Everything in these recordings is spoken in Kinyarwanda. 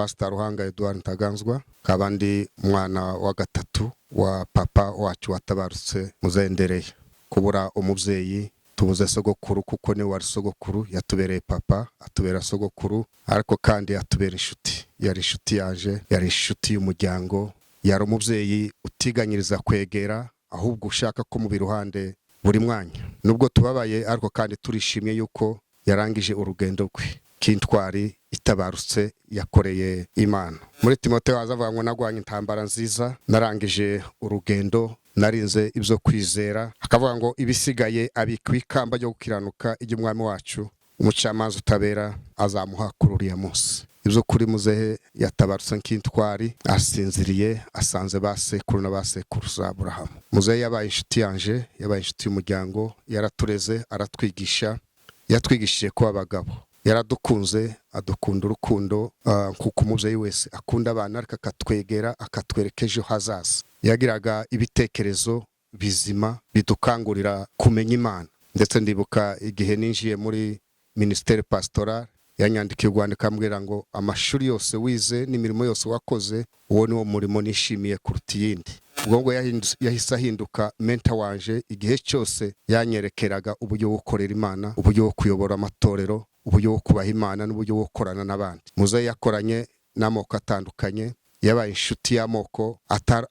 Pastor Ruhanga Edouard Ntaganzwa, nkaba ndi umwana wa gatatu wa papa wacu watabarutse, Muzendereye. Kubura umubyeyi, tubuze sogokuru, kuko niwe wari sogokuru. Yatubereye papa, atubera sogokuru, ariko kandi atubera inshuti. Yari inshuti yaje, yari inshuti y'umuryango, yari umubyeyi utiganyiriza kwegera, ahubwo ushaka ko muba iruhande buri mwanya. Nubwo tubabaye, ariko kandi turishimye yuko yarangije urugendo rwe k'intwari itabarutse yakoreye Imana. Muri Timoteyo azavuga ngo: "Nagwanye intambara nziza, narangije urugendo, narinze ibyo kwizera." Akavuga ngo ibisigaye abikwa ikamba ryo gukiranuka, iry'umwami wacu umucamanza utabera azamuha kuri uriya munsi. Ibyo kuri muzehe yatabarutse nk'intwari, asinziriye asanze ba sekuru na ba sekuruza Aburahamu. Muzehe yabaye inshuti yanje, yabaye inshuti y'umuryango, yaratureze, aratwigisha, yatwigishije kuba abagabo. Yaradukunze, adukunda urukundo nkuko umubyeyi wese akunda abana, ariko akatwegera, akatwereka ejo hazaza. Yagiraga ibitekerezo bizima bidukangurira kumenya Imana. Ndetse ndibuka igihe ninjiye muri ministère pastoral, yanyandikiye urwandiko ambwira ngo: "Amashuri yose wize n'imirimo yose wakoze, uwo ni wo murimo nishimiye kuruta iyindi." Ubwo ngo yahise ahinduka mentor wanje. Igihe cyose yanyerekeraga uburyo bwo gukorera Imana, uburyo bwo kuyobora amatorero, uburyo bwo kubaha Imana n'uburyo bwo gukorana n'abandi. Muzehe yakoranye n'amoko atandukanye, yabaye inshuti y'amoko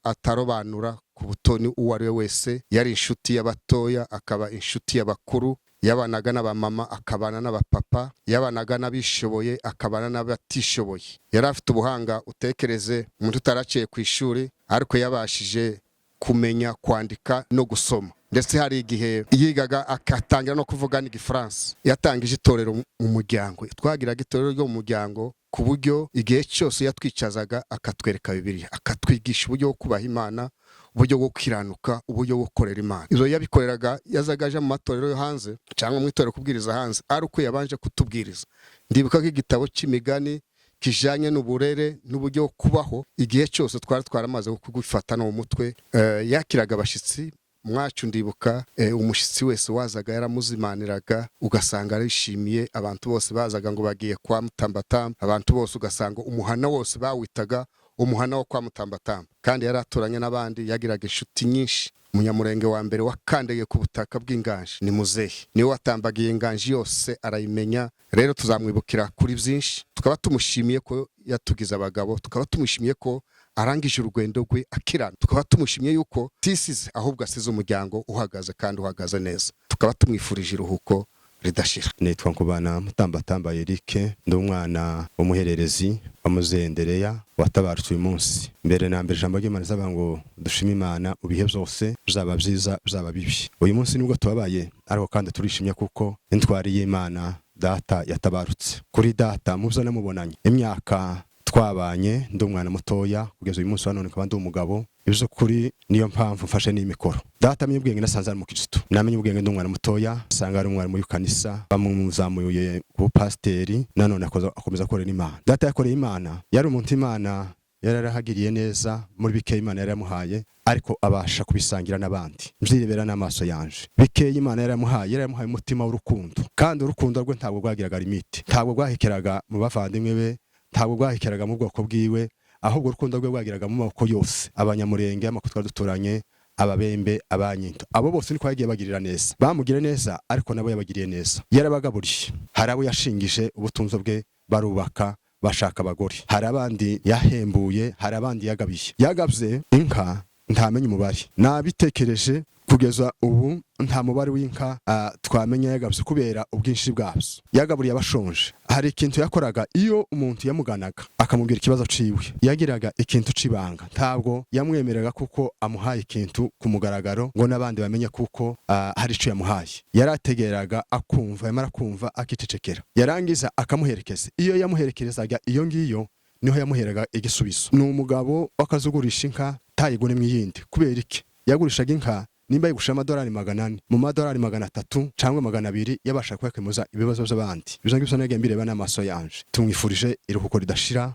atarobanura ku butoni uwo ari we wese. Yari inshuti y'abatoya, akaba inshuti y'abakuru, yabanaga n'abamama, akabana n'abapapa, yabanaga n'abishoboye, akabana n'abatishoboye. Yari afite ubuhanga. Utekereze umuntu utaraciye ku ishuri, ariko yabashije kumenya kwandika no gusoma. Ndetse hari igihe yigaga akatangira no kuvuga n'igifaransa. Yatangije itorero mu muryango, twagiraga itorero ryo mu muryango, ku buryo igihe cyose yatwicazaga akatwereka Bibiliya, akatwigisha uburyo bwo kubaha Imana, uburyo bwo gukiranuka, uburyo bwo gukorera Imana. Izo yabikoreraga, yazaga aje mu matorero yo hanze cyangwa mu itorero kubwiriza hanze ari uko yabanje kutubwiriza. Ndibuka ko igitabo cy'Imigani kijanye n'uburere n'uburyo bwo kubaho, igihe cyose twari twaramaze kugifata no mu mutwe. Yakiraga abashyitsi mwacu. Ndibuka umushyitsi wese wazaga yaramuzimaniraga, ugasanga arishimiye. Abantu bose bazaga ngo bagiye kwa Mutambatamba, abantu bose ugasanga umuhana wose bawitaga umuhana wo kwa Mutambatamba. Kandi yari aturanye n'abandi, yagiraga inshuti nyinshi. Umunyamurenge wa mbere wakandagiye ku butaka bw'Inganji ni muzehe, niwe watambagiye Inganji yose arayimenya. Rero tuzamwibukira kuri byinshi. Tukaba tumushimiye ko yatugize abagabo, tukaba tumushimiye ko arangije urugendo rwe akirana, tukaba tumushimiye yuko tisize, ahubwo asize umuryango uhagaze kandi uhagaze neza. Tukaba tumwifurije iruhuko ridashira. Nitwa Nkubana Mutambatamba Eric, ndi umwana w'umuhererezi wa Muzehe Ndereya watabarutse uyu munsi. Mbere na mbere, ijambo ry'Imana rizavuga ngo dushime Imana mu bihe byose, bizaba byiza, bizaba bibi. Uyu munsi nibwo tubabaye, ariko kandi turishimye kuko intwari y'Imana data yatabarutse. Kuri data, mu byo namubonanye imyaka twabanye, ndi umwana mutoya kugeza uyu munsi wa none nkaba ndi umugabo, iby'ukuri niyo mpamvu mfashe n'imikoro. Data amenye ubwenge nasanze ari umukristo. Namenye ubwenge ndi umwana mutoya, asanga ari umwarimu w'ikanisa, bamuzamuye ku pasiteri, nanone akomeza gukorera Imana. Data yakoreye Imana, yari umuntu Imana yari yarahagiriye neza muri bikeya Imana yari yamuhaye, ariko abasha kubisangira n'abandi. Mvyirebera n'amaso yanje, bikeya Imana yari yamuhaye, yari yamuhaye umutima w'urukundo, kandi urukundo rwe ntabwo rwagiraga limite, ntabwo rwahekeraga mu bavandimwe be, ntabwo rwahekeraga mu bwoko bwiwe, ahubwo urukundo rwe rwagiraga mu maboko yose, Abanyamurenge, amako twari duturanye, Ababembe, Abanyinto, abo bose niko yagiye bagirira neza. Bamugire neza, ariko nabo yabagiriye neza, yarabagaburiye. Hari abo yashingije ubutunzi bwe, barubaka, bashaka abagore. Hari abandi yahembuye, hari abandi yagabiye. Yagabye inka ntamenye umubare, nabitekereje kugeza ubu nta mubare w'inka twamenya yagabye kubera ubwinshi bwabyo. Yagaburiye abashonje. Hari ikintu yakoraga: iyo umuntu yamuganaga akamubwira ikibazo ciwe, yagiraga ikintu c'ibanga, ntabwo yamwemereraga kuko amuhaye ikintu ku mugaragaro ngo n'abandi bamenye kuko hari ico yamuhaye. Yarategeraga akumva, yamara kumva akicecekera, yarangiza akamuherekeza. Iyo yamuherekerezaga iyo ngiyo, niho yamuheraga igisubizo. Ni umugabo w'akazugurisha inka tayiguremwo iyindi. Kubera iki? Yagurishaga inka, nimba yigurisha amadolari 400, mu madolari 300 cyangwa 200 yabasha kuyakemuza ibibazo by'abandi. Ibyo ngibyo nagiye mbireba n'amaso yanje. Tumwifurije iruhuko ridashira.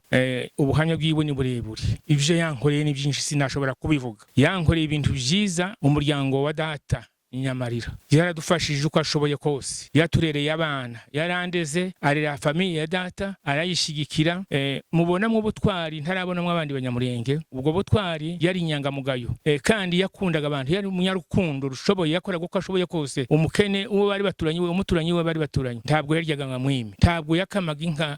Ubuhamya bwiwe ni burebure. Ivyo yankoreye ni byinshi, sinashobora kubivuga. Yankoreye ibintu byiza. Umuryango wa data Nyamarira yaradufashije uko ashoboye kose, yaturereye abana, yarandeze, arera famille ya data, arayishigikira. Mubonamwo ubutwari ntarabonamwo abandi banyamurenge. Ubwo butwari, yari inyangamugayo, kandi yakundaga abantu, yari umunyarukundo rushoboye, yakoraga uko ashoboye kose. Umukene uwo bari baturanye, we umuturanyi we bari baturanye, ntabwo yaryaga nka mwimi, ntabwo yakamaga inka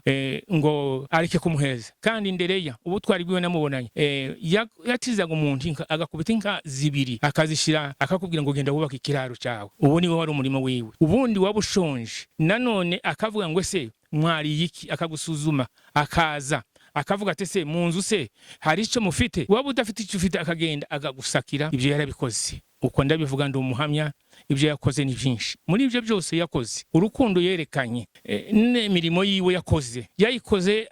ngo areke kumuheza. Kandi Ndereya ubutwari bwiwe namubonanye, yatizaga umuntu inka, agakubita inka zibiri akazishira, akakubwira ngo genda wubake ikiraro cyawe. Ubu niwe wari umurimo wiwe. Ubundi waba ushonje nanone akavuga ngo ese mwariye iki? Akagusuzuma, akaza akavuga ati se mu nzu se hari icyo mufite? Waba udafite icyo ufite, akagenda akagusakira. Ibyo yarabikoze, uko ndabivuga ndi umuhamya. Ibyo yakoze ni byinshi. Muri ibyo byose yakoze, urukundo yerekanye, n'imirimo yiwe yakoze, yayikoze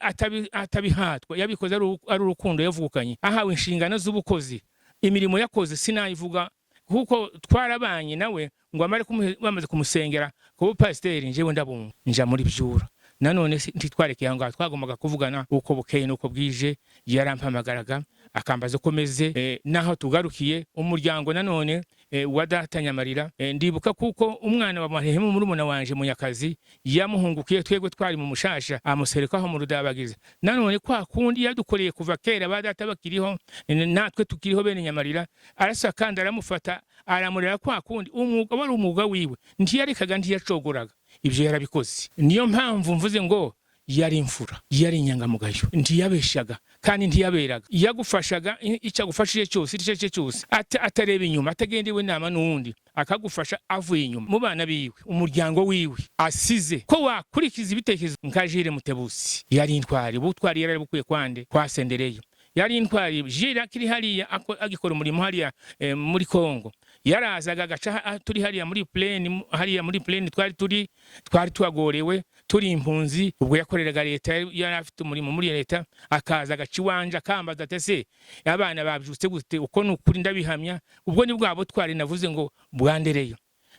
atabihatwa, yabikoze ari urukundo yavukanye, ahawe inshingano z'ubukozi. Imirimo yakoze sinayivuga kuko twarabanye nawe ngo amare bamaze kumusengera kuba pasiteri, njyewe ndabumva nja muri byura. Nanone ntitwarekeye aho ngaho, twagombaga kuvugana uko bukeye n'uko bwije. Yarampamagaraga akambaza uko meze, naho tugarukiye umuryango nanone wa data Nyamarira. Ndibuka kuko umwana wa Marehemu murumuna wanje Munyakazi yamuhungukiye, twebwe twari mu mushasha, amuserekaho mu rudabagiza. Nanone kwa kundi yadukoreye kuva kera ba data bakiriho, natwe tukiriho bene Nyamarira, arasa kandi aramufata aramurera kwa kundi. Umwuga wari umwuga wiwe, ntiyarekaga, ntiyacogoraga, ibyo yarabikoze. Niyo mpamvu mvuze ngo yari imfura, yari inyangamugayo, ntiyabeshaga kandi ntiyaberaga. Yagufashaga icyo agufashije cyose, icyo ari cyo cyose, atareba inyuma, atagendewe inama n'uwundi, akagufasha avuye inyuma. Mu bana biwe, umuryango wiwe asize, ko wakurikiza ibitekerezo nka Jire Mutebusi, yari intwari. Ubutwari yari bukwiye kwande kwa Sendereyo. Yari intwari Jire akiri hariya, agikora umurimo hariya muri Kongo. Yarazaga agaca turi hariya muri plaine, hariya muri plaine twari turi, twari twagorewe, turi impunzi. Ubwo yakoreraga leta, yari afite umurimo muri leta, akaza agaca iwanje akambaza ati ese abana babyutse gute? Uko ni ukuri, ndabihamya. Ubwo ni bwabo twari navuze ngo bwandereyo.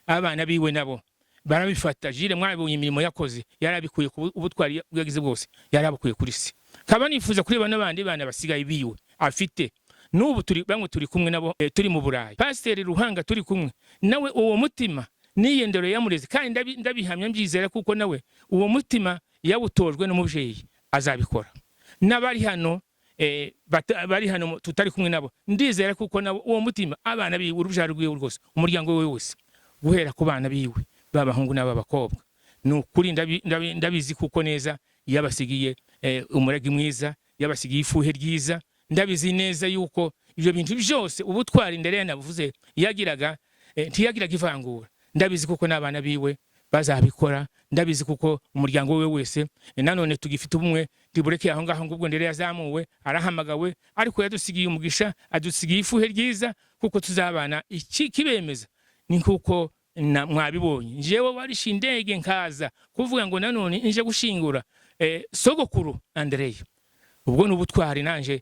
Abana biwe nabo barabifata. Jire mwabonye imirimo yakoze, yarabikuye ku ubutwari bwagize bwose, yarabukuye kuri se. Kaba nifuza kureba n'abandi bana basigaye biwe afite n'ubu turi bamwe turi kumwe nabo, turi mu Burayi. Pasiteri Ruhanga turi kumwe nawe, uwo mutima n'iyi ndero yamureze, kandi ndabihamya mbyizera kuko nawe uwo mutima yawutojwe n'umubyeyi, azabikora. N'abari hano, bari hano tutari kumwe nabo, ndizera kuko nabo uwo mutima, abana biwe, urubyaro rwiwe rwose, umuryango we wose, guhera ku bana biwe b'abahungu n'ab'abakobwa, ni ukuri ndabizi kuko neza yabasigiye umurage mwiza, yabasigiye ifuhe ryiza. Ndabizi neza yuko ibyo bintu byose, ubutwari ndere yanavuze yagiraga, ntiyagiraga ivangura. Ndabizi kuko n'abana biwe bazabikora. Ndabizi kuko umuryango we wese, nanone tugifite ubumwe, ntibureke aho ngaho ngo ubwo ndere yazamuwe, arahamagawe, ariko yadusigiye umugisha, adusigiye ifuhe ryiza kuko tuzabana. Iki kibemeza ni kuko na mwabibonye, njyewe warishe indege nkaza kuvuga ngo nanone nje gushingura sogokuru Andreya. Ubwo ni ubutwari nanje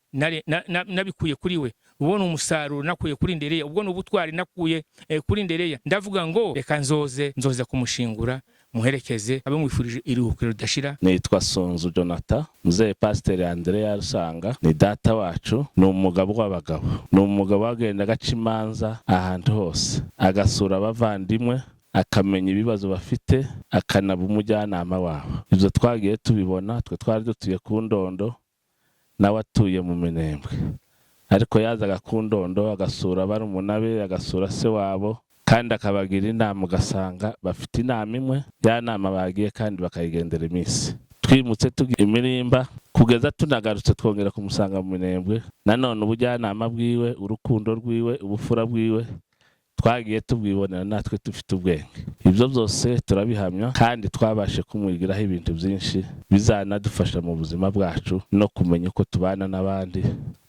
nabikuye kuri we. Ubwo ni umusaruro nakuye kuri Ndereya. Ubwo ni ubutwari nakuye kuri Ndereya. Ndavuga ngo reka nzoze kumushingura, muherekeze, abe mwifurije iruhukiro ridashira. Nitwa Sunzu Jonathan. Muzehe Pasiteri Andrea Rusanga ni data wacu, ni umugabo w'abagabo, ni umugabo wagenda agaca imanza ahantu hose, agasura abavandimwe, akamenya ibibazo bafite, akanaba umujyanama wabo. Ibyo twagiye tubibona. Twe twari dutuye ku Ndondo, nawe atuye mu Minembwe, ariko yazaga ku Ndondo agasura barumuna be, agasura se wabo, kandi akabagira inama, ugasanga bafite inama imwe, ya nama bagiye kandi bakayigendera iminsi. Twimutse tugiye imirimba, kugeza tunagarutse twongera kumusanga mu Minembwe. Nanone ubujyanama bwiwe, urukundo rwiwe, ubufura bwiwe twagiye tubwibonera natwe dufite ubwenge. Ibyo byose turabihamya kandi twabashe kumwigiraho ibintu byinshi bizanadufasha mu buzima bwacu no kumenya uko tubana n'abandi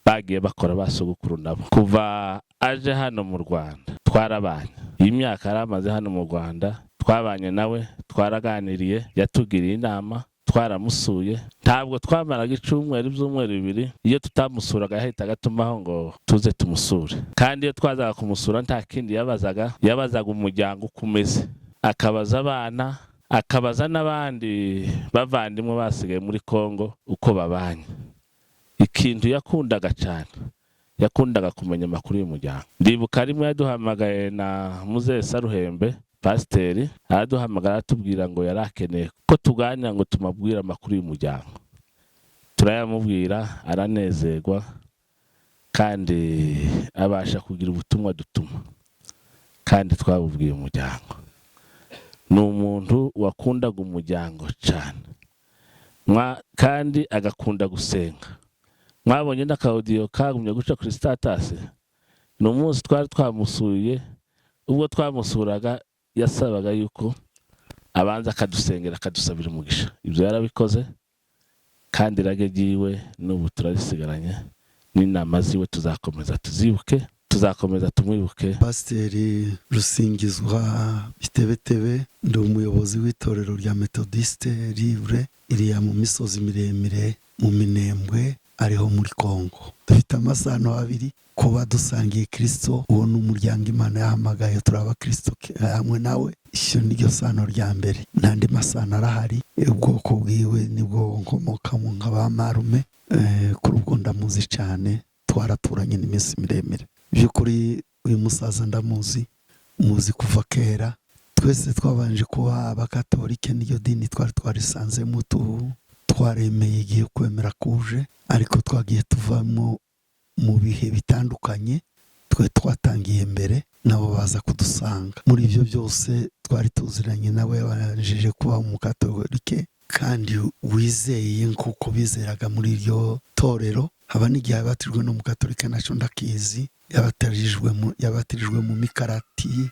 bagiye bakora ba sogokuru nabo. Kuva aje hano mu Rwanda twarabanye. Iyi myaka yari amaze hano mu Rwanda twabanye nawe, twaraganiriye, yatugiriye inama, twaramusuye. Ntabwo twamaraga icumweru, ibyumweru 2, iyo tutamusuraga yahitaga atumaho ngo tuze tumusure. Kandi iyo twazaga kumusura nta kindi yabazaga, yabazaga umuryango uko umeze, akabaza abana, akabaza n'abandi bavandimwe basigaye muri Kongo uko babanye. Ikintu yakundaga cyane Yakundaga kumenya amakuru y'umuryango. Ndibuka rimwe yaduhamagaye na Muzehe Saruhembe pasiteri, araduhamagara aratubwira ngo yari akeneye ko tuganira ngo tumabwire amakuru y'umuryango. Turayamubwira aranezerwa, kandi abasha kugira ubutumwa dutuma, kandi twabubwiye umuryango. Ni umuntu wakundaga umuryango cyane, kandi agakunda gusenga. Mwabonye n'akawudiyo kagumye guca kuri status. Ni umunsi twari twamusuye, ubwo twamusuraga yasabaga yuko abanza akadusengera, akadusabira umugisha. Ibyo yarabikoze, kandi irage ryiwe n'ubu turarisigaranye, n'inama ziwe tuzakomeza tuzibuke, tuzakomeza tumwibuke. Pasiteri Rusingizwa Bitebetebe, ndi umuyobozi w'itorero rya Methodiste Libre iriya mu misozi miremire mu Minembwe, ariho muri Kongo. Dufite amasano abiri: kuba dusangiye Kristo, uwo ni umuryango Imana yahamagaye, turi abakristo hamwe nawe. Ishyo ni ryo sano rya mbere. N'andi masano arahari, ubwoko bwiwe nibwo nkomokamo nka ba marume. Kuri ubwo ndamuzi cyane, twaraturanye n'iminsi miremire. By'ukuri uyu musaza ndamuzi, muzi kuva kera. Twese twabanje kuba abakatolike, n'iryo dini twari twarisanzemo, twaremeye igihe kwemera kuje, ariko twagiye tuvamo mu bihe bitandukanye. Twe twatangiye mbere, nabo baza kudusanga. Muri ibyo byose twari tuziranye nawe, yabanjije kuba umukatolike kandi wizeye nk'uko bizeraga muri iryo torero. Haba n'igihe yabatijwe n'umukatolike, nacyo ndakizi. Yabatirijwe mu Mikarati,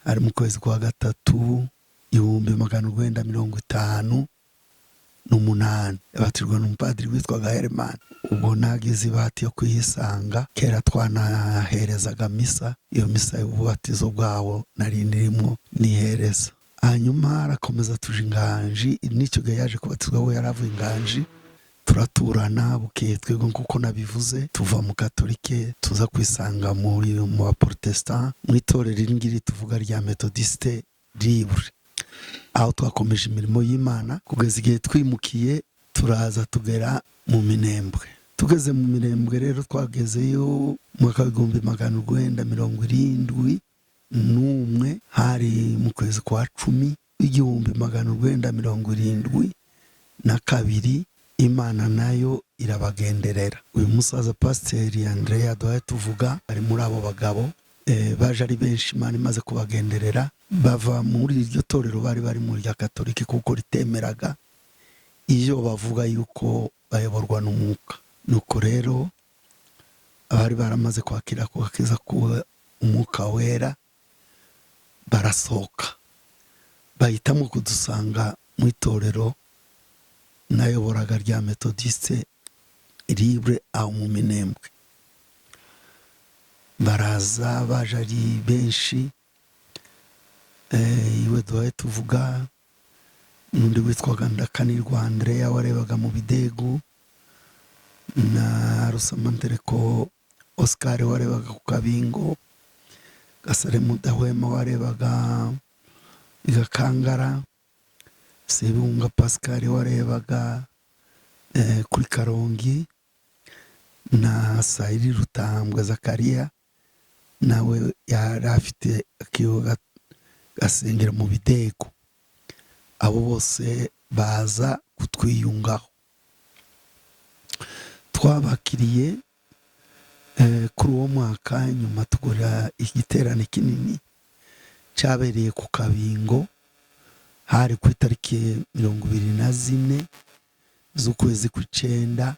ari mu kwezi kwa gatatu 1958, yabatijwe n'umupadiri witwaga Herman. Ubwo nagize ibahati yo kuyisanga kera, twanaherezaga misa. Iyo misa y'ububatizo bwawo nari nirimo nihereza. Hanyuma arakomeza tuje inganji, n'icyo gihe yaje kubatizwa we yaravuye inganji, turaturana. Bukeye twebwe, nk'uko nabivuze, tuva mu katolike tuza kwisanga mu baporotesitant, mu itorero iri ngiri tuvuga rya Methodiste Libre, aho twakomeje imirimo y'Imana kugeza igihe twimukiye, turaza tugera mu Minembwe. Tugeze mu Minembwe rero, twagezeyo mu mwaka w'1971, hari mu kwezi kwa 10 1972. Imana nayo irabagenderera. Uyu musaza Pasiteri Andrea duhaye tuvuga ari muri abo bagabo baje ari benshi. Imana imaze kubagenderera, bava muri iryo torero bari bari muri rya katolike, kuko ritemeraga iyo bavuga yuko bayoborwa n'umwuka. Nuko rero abari baramaze kwakira ako gakiza kuba umwuka wera barasohoka, bahitamo kudusanga mu itorero nayoboraga rya Methodiste Libre aho mu Minembwe. Baraza baje ari benshi, iwe duhaye tuvuga n'undi witwaga Ndakanirwa Andrea warebaga mu Bidegu, na Rusamantereko Oscar warebaga ku Kabingo, Gasare Mudahwema warebaga Igakangara, Sebunga Pascal warebaga kuri Karongi, na Sayiri Rutambwe Zakariya nawe yari afite akiwe gasengera mu Bidego. Abo bose baza kutwiyungaho. Twabakiriye kuri uwo mwaka. Nyuma tugura igiterane kinini cyabereye ku Kabingo, hari ku itariki 24 z'ukwezi kw'icenda,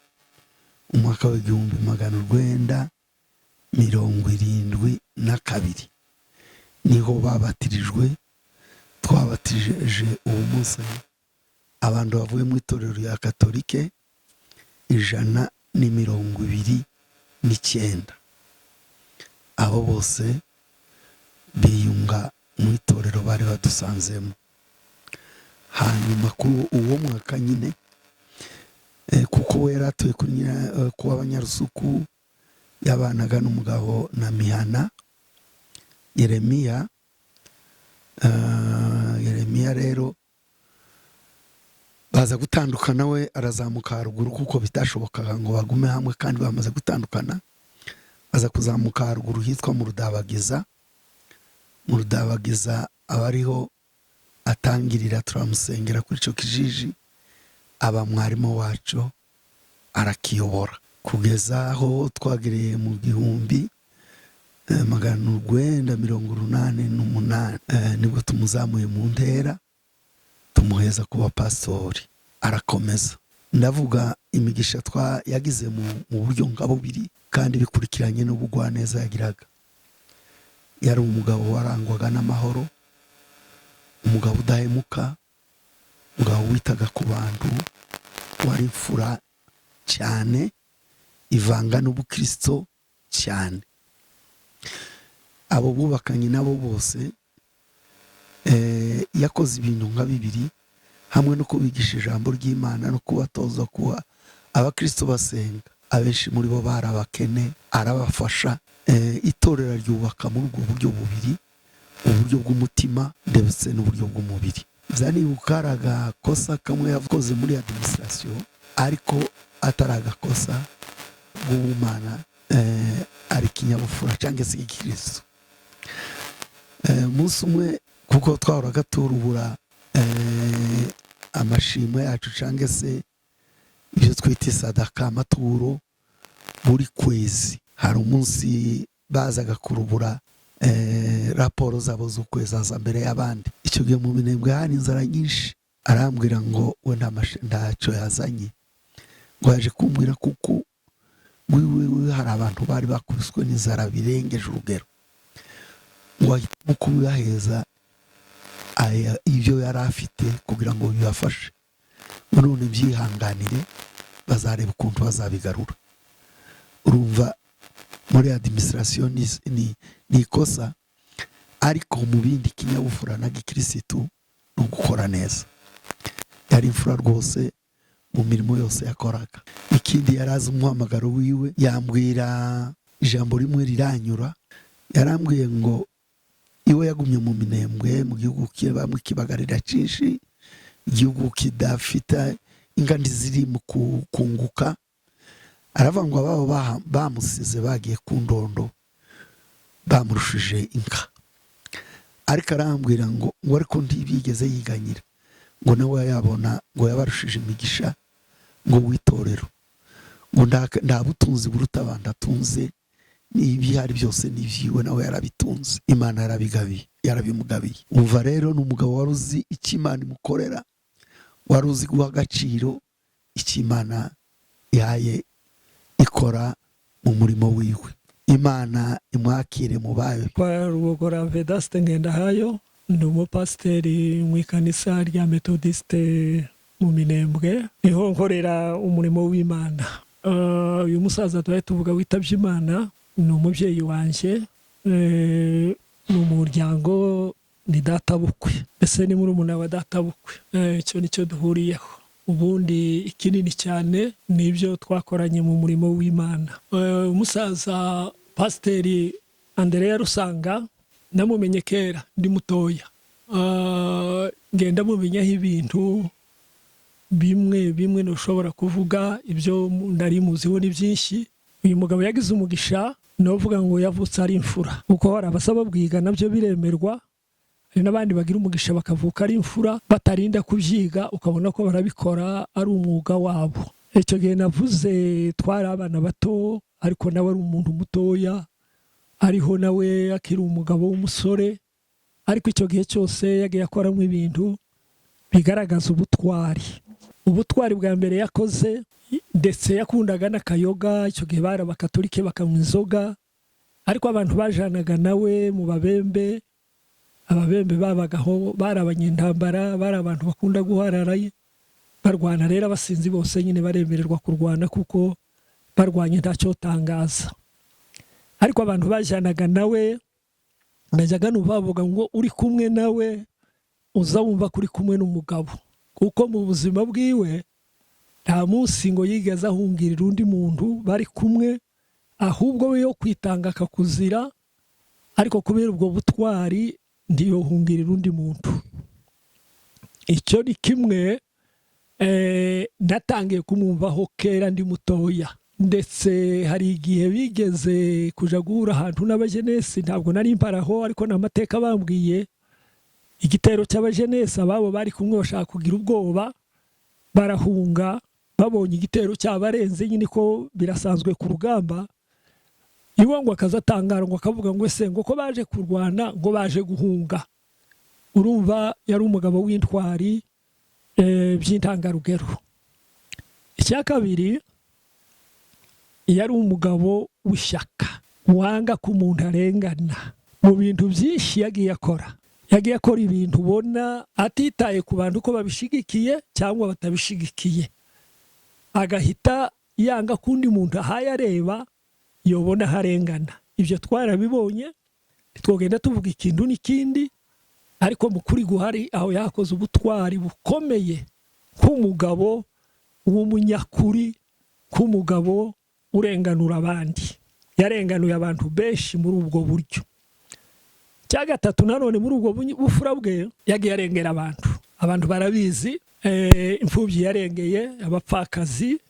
umwaka w'1972, niho babatirijwe. Twabatije uwo munsi abantu bavuye mu itorero rya katolike 129. Abo bose biyunga mu itorero bari badusanzemo. Hanyuma kuri uwo mwaka nyine, kuko we yari atuye kuri kuba Abanyarusuku, yabanaga n'umugabo na Mihana Yeremiya. Yeremiya rero baza gutandukana, we arazamuka haruguru kuko bitashobokaga ngo bagume hamwe kandi bamaze gutandukana. Aza kuzamuka haruguru hitwa mu Rudabagiza. Mu Rudabagiza aba ariho atangirira, turamusengera kuri icyo kijiji, aba mwarimu wacu, arakiyobora kugeza aho twagereye mu 1988. Nibwo tumuzamuye mu ntera, tumuheza kuba pasitori, arakomeza. Ndavuga imigisha twa yagize mu buryo nka bubiri kandi bikurikiranye n'ubugwaneza yagiraga. Yari umugabo warangwaga n'amahoro, umugabo udahemuka, umugabo witaga ku bantu, wari imfura cyane, ivanga n'ubukristo cyane. Abo bubakanye nabo bose, yakoze ibintu nka bibiri hamwe no kubigisha ijambo ry'Imana no kubatoza kuba abakristo basenga. Abenshi muri bo bari abakene, arabafasha. Itorero ryubaka muri ubwo buryo bubiri, uburyo bw'umutima ndetse n'uburyo bw'umubiri. Nibuka hari agakosa kamwe yakoze muri administration, ariko atari agakosa bw'ubumana, ari ikinyabupfura cyangwa se igikristo. Umunsi umwe, kuko twahoraga turubura amashimwe yacu cyangwa se ibyo twita isadaka, amaturo, buri kwezi, hari umunsi bazaga kurubura raporo zabo z'ukwezi, aza mbere y'abandi. Icyo gihe mu Minembwe hari inzara nyinshi. Arambwira ngo we ntacyo yazanye, ngo yaje kumbwira kuko wiwe hari abantu bari bakubiswe n'inzara birengeje urugero, ngo ahitamo kubibaheza ibyo yari afite kugira ngo bibafashe, ngo none byihanganire, bazareba ukuntu bazabigarura. Urumva muri administration ni ikosa, ariko mu bindi kinyabupfura na gikirisitu ni ugukora neza. Yari imfura rwose mu mirimo yose yakoraga. Ikindi, yari azi umuhamagaro wiwe. Yambwira ijambo rimwe riranyura. Yarambwiye ngo iwe yagumye mu Minembwe, mu gihugu kibamo ikibagarira cyinshi, igihugu kidafite ingandi ziri mu kunguka. Aravuga ngo ababo bamusize bagiye ku ndondo, bamurushije inka. Ariko arambwira ngo ariko ntibigeze yiganyira, ngo nawe yabona ngo yabarushije imigisha ngo w'itorero, ngo nta butunzi buruta abantu atunze, n'ibihari byose n'ibyiwe nawe yarabitunze, Imana yarabigabiye, yarabimugabiye. Umva rero, ni umugabo wari uzi icyo Imana imukorera, wari uzi guha agaciro icyo Imana yaye ikora mu murimo wiwe. Imana imwakire mu bayo. Kwa Rubogora Vedaste Ngendahayo, ndi umupasiteri mu ikanisa rya Metodiste mu Minembwe, niho nkorera umurimo w'Imana. Uyu musaza tubaye tuvuga witabye Imana ni umubyeyi wanjye, ni umuryango, ni databukwe, mbese ni murumuna wa databukwe. Icyo nicyo duhuriyeho. Ubundi ikinini cyane ni ibyo twakoranye mu murimo w'Imana. Umusaza Pasiteri Andereya Rusanga namumenye kera ndi mutoya. Ngenda mumenyaho ibintu bimwe bimwe ntushobora kuvuga, ibyo nari muziho ni byinshi. Uyu mugabo yagize umugisha, ni uvuga ngo yavutse ari imfura, kuko hari abasaba bwiga nabyo biremerwa, hari n'abandi bagira umugisha bakavuka ari imfura batarinda kubyiga, ukabona ko barabikora ari umwuga wabo. Icyo gihe navuze twari abana bato, ariko nawe ari umuntu mutoya, ariho nawe akiri umugabo w'umusore, ariko icyo gihe cyose yagiye akoramo ibintu bigaragaza ubutwari. Ubutwari bwa mbere yakoze, ndetse yakundaga n'akayoga. Icyo gihe bari abakatolike bakanywa inzoga, ariko abantu bajanaga nawe mu babembe, ababembe babagaho bari abanyentambara, bari abantu bakunda guharara barwana. Rero abasinzi bose nyine baremererwa kurwana, kuko barwanye ntacyo tangaza. Ariko abantu bajyanaga nawe, najyaga numva bavuga ngo uri kumwe nawe uza wumva ko uri kumwe n'umugabo, kuko mu buzima bwiwe nta munsi ngo yigeze ahungirira undi muntu bari kumwe, ahubwo we yo kwitanga akakuzira, ariko kubera ubwo butwari ntiyohungirira undi muntu. Icyo ni kimwe natangiye kumwumvaho kera ndi mutoya. Ndetse hari igihe bigeze kuja guhura ahantu n'abajenesi, ntabwo nari mparaho, ariko ni amateka bambwiye. Igitero cy'abajenesi, ababo bari kumwe bashaka kugira ubwoba, barahunga babonye igitero cyabarenze nyine, ko birasanzwe ku rugamba. Iwe ngo akaza atangara, ngo akavuga ngo: "Ese ngo ko baje kurwana, ngo baje guhunga?" Urumva yari umugabo w'intwari by'intangarugero. Icya kabiri, yari umugabo w'ishyaka, wanga ko umuntu arengana. Mu bintu byinshi yagiye akora, yagiye akora ibintu ubona atitaye ku bantu ko babishigikiye cyangwa batabishigikiye, agahita yanga ko undi muntu ahaye areba yobona aho arengana. Ibyo twarabibonye, ntitwogenda tuvuga ikintu n'ikindi, ariko mu kuri guhari aho yakoze ubutwari bukomeye nk'umugabo w'umunyakuri, nk'umugabo urenganura abandi. Yarenganuye abantu benshi muri ubwo buryo. Cya gatatu nanone, muri ubwo bufura bwe yagiye arengera abantu. Abantu barabizi, imfubyi yarengeye, abapfakazi,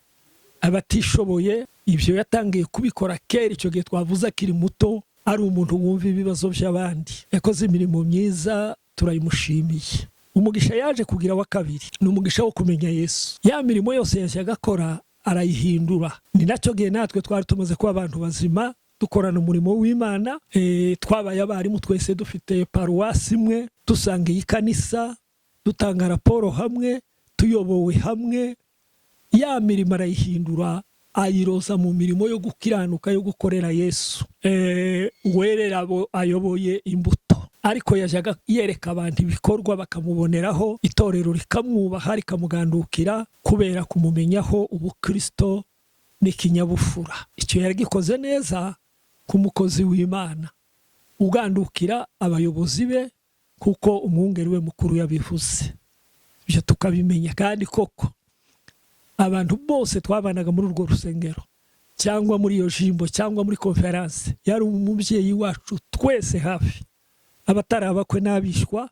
abatishoboye. Ibyo yatangiye kubikora kera, icyo gihe twavuze akiri muto, ari umuntu wumva ibibazo by'abandi. Yakoze imirimo myiza, turayimushimiye. Umugisha yaje kugira wa kabiri ni umugisha wo kumenya Yesu. Ya mirimo yose yajyaga akora arayihindura. Ni nacyo gihe natwe twari tumaze kuba abantu bazima, dukorana umurimo w'Imana. Twabaye abarimu twese, dufite paruwasi imwe, dusanga iyi kanisa, dutanga raporo hamwe, tuyobowe hamwe. Ya mirimo arayihindura, ayiroza mu mirimo yo gukiranuka, yo gukorera Yesu, werera abo ayoboye imbuto. Ariko yajyaga yereka abantu ibikorwa bakamuboneraho, itorero rikamwubaha, rikamugandukira kubera kumumenyaho ubukristo n'ikinyabupfura. Icyo yaragikoze neza k'umukozi w'Imana ugandukira abayobozi be, kuko umwungeri we mukuru yabivuze. Ibyo tukabimenya kandi koko abantu bose twabanaga muri urwo rusengero cyangwa muri iyo jimbo cyangwa muri konferanse, yari umubyeyi wacu twese hafi, abatari abakwe n'abishwa,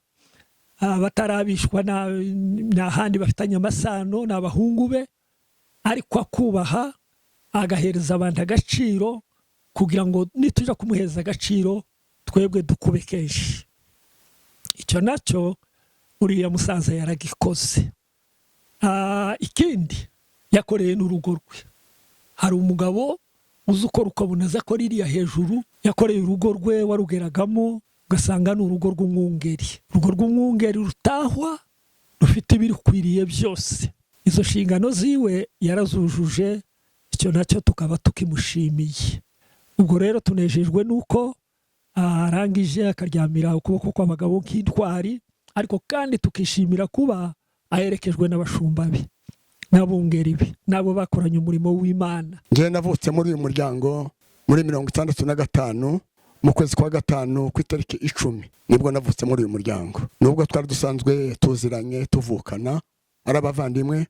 abatarabishwa n'ahandi bafitanye amasano, ni abahungu be, ariko akubaha, agahereza abantu agaciro, kugira ngo nituja kumuhereza agaciro twebwe dukube kenshi. Icyo nacyo uriya musaza yaragikoze. Ikindi yakoreye n'urugo rwe. Hari umugabo uzi ukora ukabona aza akora iriya hejuru. Yakoreye urugo rwe, warugeragamo ugasanga ni urugo rw'umwungeri, urugo rw'umwungeri rutahwa, rufite ibirukwiriye byose. Izo nshingano ziwe yarazujuje, icyo nacyo tukaba tukimushimiye. Ubwo rero tunejejwe n'uko arangije akaryamira ukuboko kw'abagabo nk'intwari, ariko kandi tukishimira kuba aherekejwe n'abashumba be n'abungeri be n'abo bakoranye umurimo w'Imana. Njyewe navutse muri uyu muryango muri 65, mu kwezi kwa gatanu, ku itariki 10, nibwo navutse muri uyu muryango. Nubwo twari dusanzwe tuziranye, tuvukana, ari abavandimwe,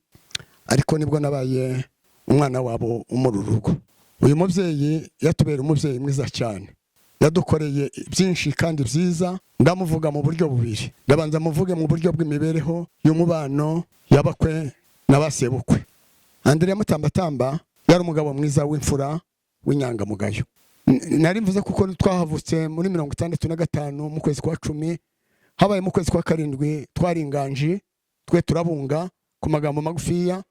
ariko nibwo nabaye umwana wabo muri uru rugo. Uyu mubyeyi yatubera umubyeyi mwiza cyane, yadukoreye byinshi kandi byiza. Ndamuvuga mu buryo bubiri. Ndabanza muvuge mu buryo bw'imibereho y'umubano y'abakwe n'abasebukwe. Andrea Mutambatamba yari umugabo mwiza w'imfura, w'inyangamugayo. Nari mvuze kuko twahavutse muri 65 mu kwezi kwa 10, habaye mu kwezi kwa karindwi twari inganji twe turabunga. Ku magambo magufiya,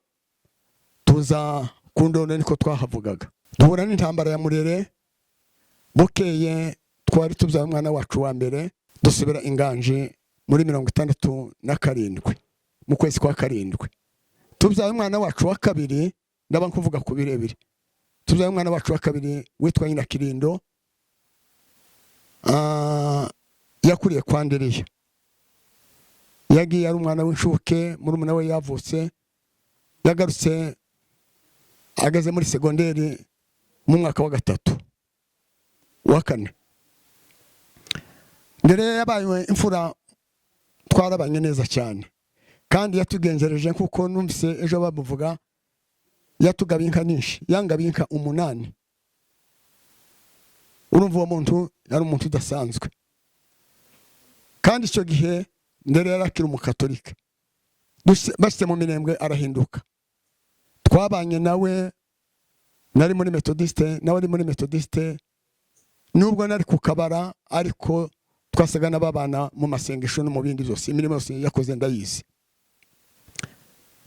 tuza ku ndondo, niko twahavugaga, duhura n'intambara ya Murere. Bukeye twari tubyaye umwana wacu wa mbere, dusubira inganji muri 67 mu kwezi kwa karindwi, tubyaye umwana wacu wa kabiri. Ndaba nkuvuga ku birebire. Tubyaye umwana wacu wa kabiri witwa nyina Kirindo. Yakuriye kwa Nderiya, yagiye ari umwana w'inshuke, murumuna we yavutse. Yagarutse ageze muri segonderi mu mwaka wa gatatu wa kane. Mbere yabaye imfura, twarabanye neza cyane, kandi yatugenzereje nk'uko numvise ejo bamuvuga. Yatugabiye inka nyinshi, yangabiye inka 8. Urumva uwo muntu yari umuntu udasanzwe. Kandi icyo gihe ndere yari akiri umukatolika, bashyize mu Minembwe arahinduka. Twabanye nawe. Nari muri Methodiste, nawe ari muri Methodiste, nubwo nari ku Kabara, ariko twasaga n'ababana mu masengesho no mu bindi byose. Imirimo yose yakoze ndayizi.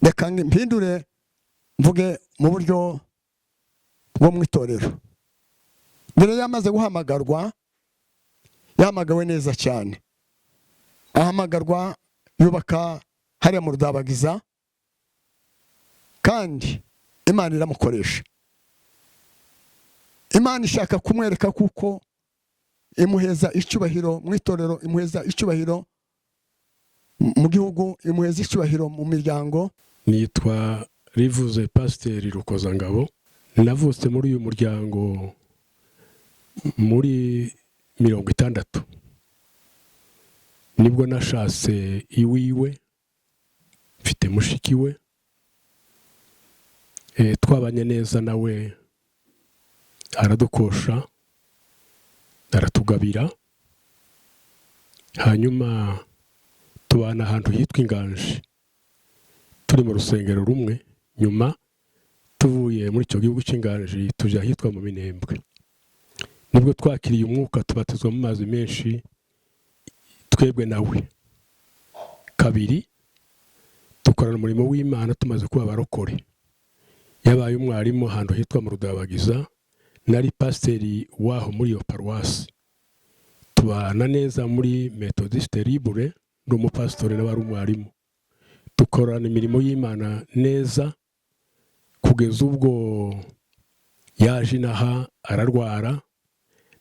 Reka mpindure mvuge mu buryo bwo mu itorero. Mbere yamaze guhamagarwa, yahamagawe neza cyane. Ahamagarwa yubaka hariya mu Rudabagiza, kandi Imana iramukoresha. Imana ishaka kumwereka kuko imuheza icyubahiro mu itorero, imuheza icyubahiro mu gihugu, imuheza icyubahiro mu miryango. Nitwa Rivuze Pasiteri Rukozangabo. Navutse muri uyu muryango muri 60, nibwo nashatse iwiwe, mfite mushiki we. Twabanye neza nawe, aradukosha, aratugabira, hanyuma tubana ahantu hitwa Inganji, turi mu rusengero rumwe. Nyuma tuvuye muri icyo gihugu cy'Inganji tujya ahitwa mu Minembwe, nibwo twakiriye umwuka, tubatizwa mu mazi menshi twebwe nawe kabiri, dukorana umurimo w'Imana. Tumaze kuba abarokore, yabaye umwarimu ahantu hitwa mu Rudabagiza, nari pasiteri waho muri iyo paruwasi. Tubana neza muri Methodiste Libre, ndi umupasitori nawe ari umwarimu, dukorana imirimo y'Imana neza kugeza ubwo yaje inaha ararwara.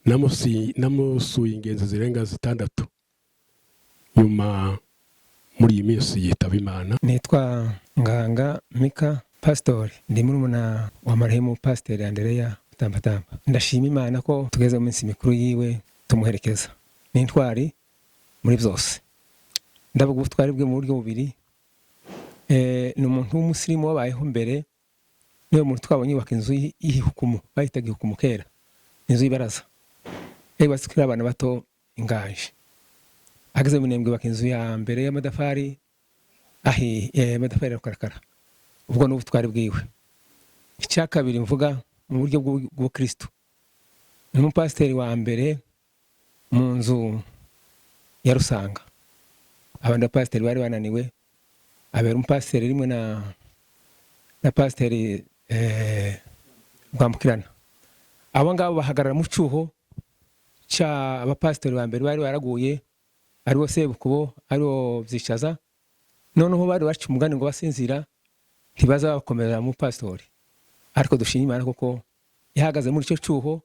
Namusuye ingenzi zirenga zitandatu, nyuma muri iyi minsi yitaba Imana. Nitwa Nganga Mika Pasitori, ndi murumuna wa marehemu Pasiteri Andereya Tambatamba. Ndashima Imana ko tugeze mu minsi mikuru yiwe tumuherekeza. Ni intwari muri byose. Ndavuga ubutwari bwe mu buryo bubiri. Ni umuntu w'umusirimu wabayeho mbere, niwe muntu twabonye yubaka inzu y'ihukumu, bayitaga ihukumu kera, inzu y'ibaraza yubatse kuri abana bato Ingaje. Ageze mu Minembwe yubaka inzu ya mbere y'amatafari ahiye, amatafari ya rukarakara. Ubwo ni ubutwari bwiwe. Icya kabiri mvuga mu buryo bw'ubukristo, ni umupasiteri wa mbere mu nzu ya Rusanga. Abandi bapasiteri bari bananiwe, abera umupasiteri rimwe na pasiteri Rwambukirana. Abo ngabo bahagarara mu cyuho cy'abapasiteri ba mbere bari baraguye, aribo Sebukubo, aribo Byicaza. Noneho bari baca umugani ngo basinzira ntibaza bakomeza mu pasitori, ariko dushima Imana kuko yahagaze muri icyo cyuho,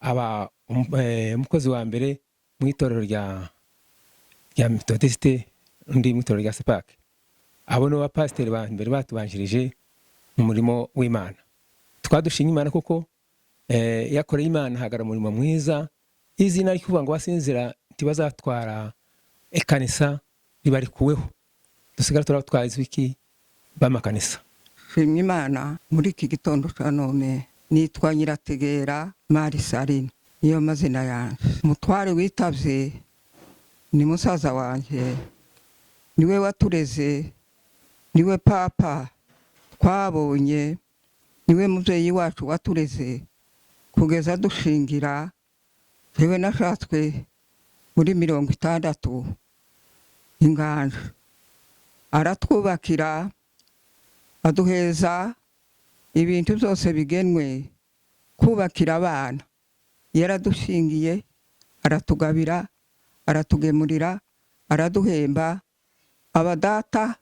aba umukozi wa mbere mu itorero rya Methodiste, undi mu itorero rya Sepake. Abo ni bapasiteri ba mbere batubanjirije mu murimo w'Imana. Twadushima Imana kuko yakoreye Imana, ahagarara umurimo mwiza. Izina ryo kuvuga ngo basinzira ntibazatwara ikanisa ribarikuweho, dusigara turabatwaza iki b'amakanisa. Shimwa Imana muri iki gitondo cya none. Nitwa Nyirategera Marisarine, niyo mazina yanjye. Umutware witabye ni musaza wanjye, niwe watureze, niwe papa twabonye, niwe mubyeyi wacu watureze kugeza dushingira. Yewe, nashatswe muri 60 Inganje, aratwubakira, aduheza ibintu byose bigenwe kubakira abana. Yaradushingiye, aratugabira, aratugemurira, araduhemba. Aba data,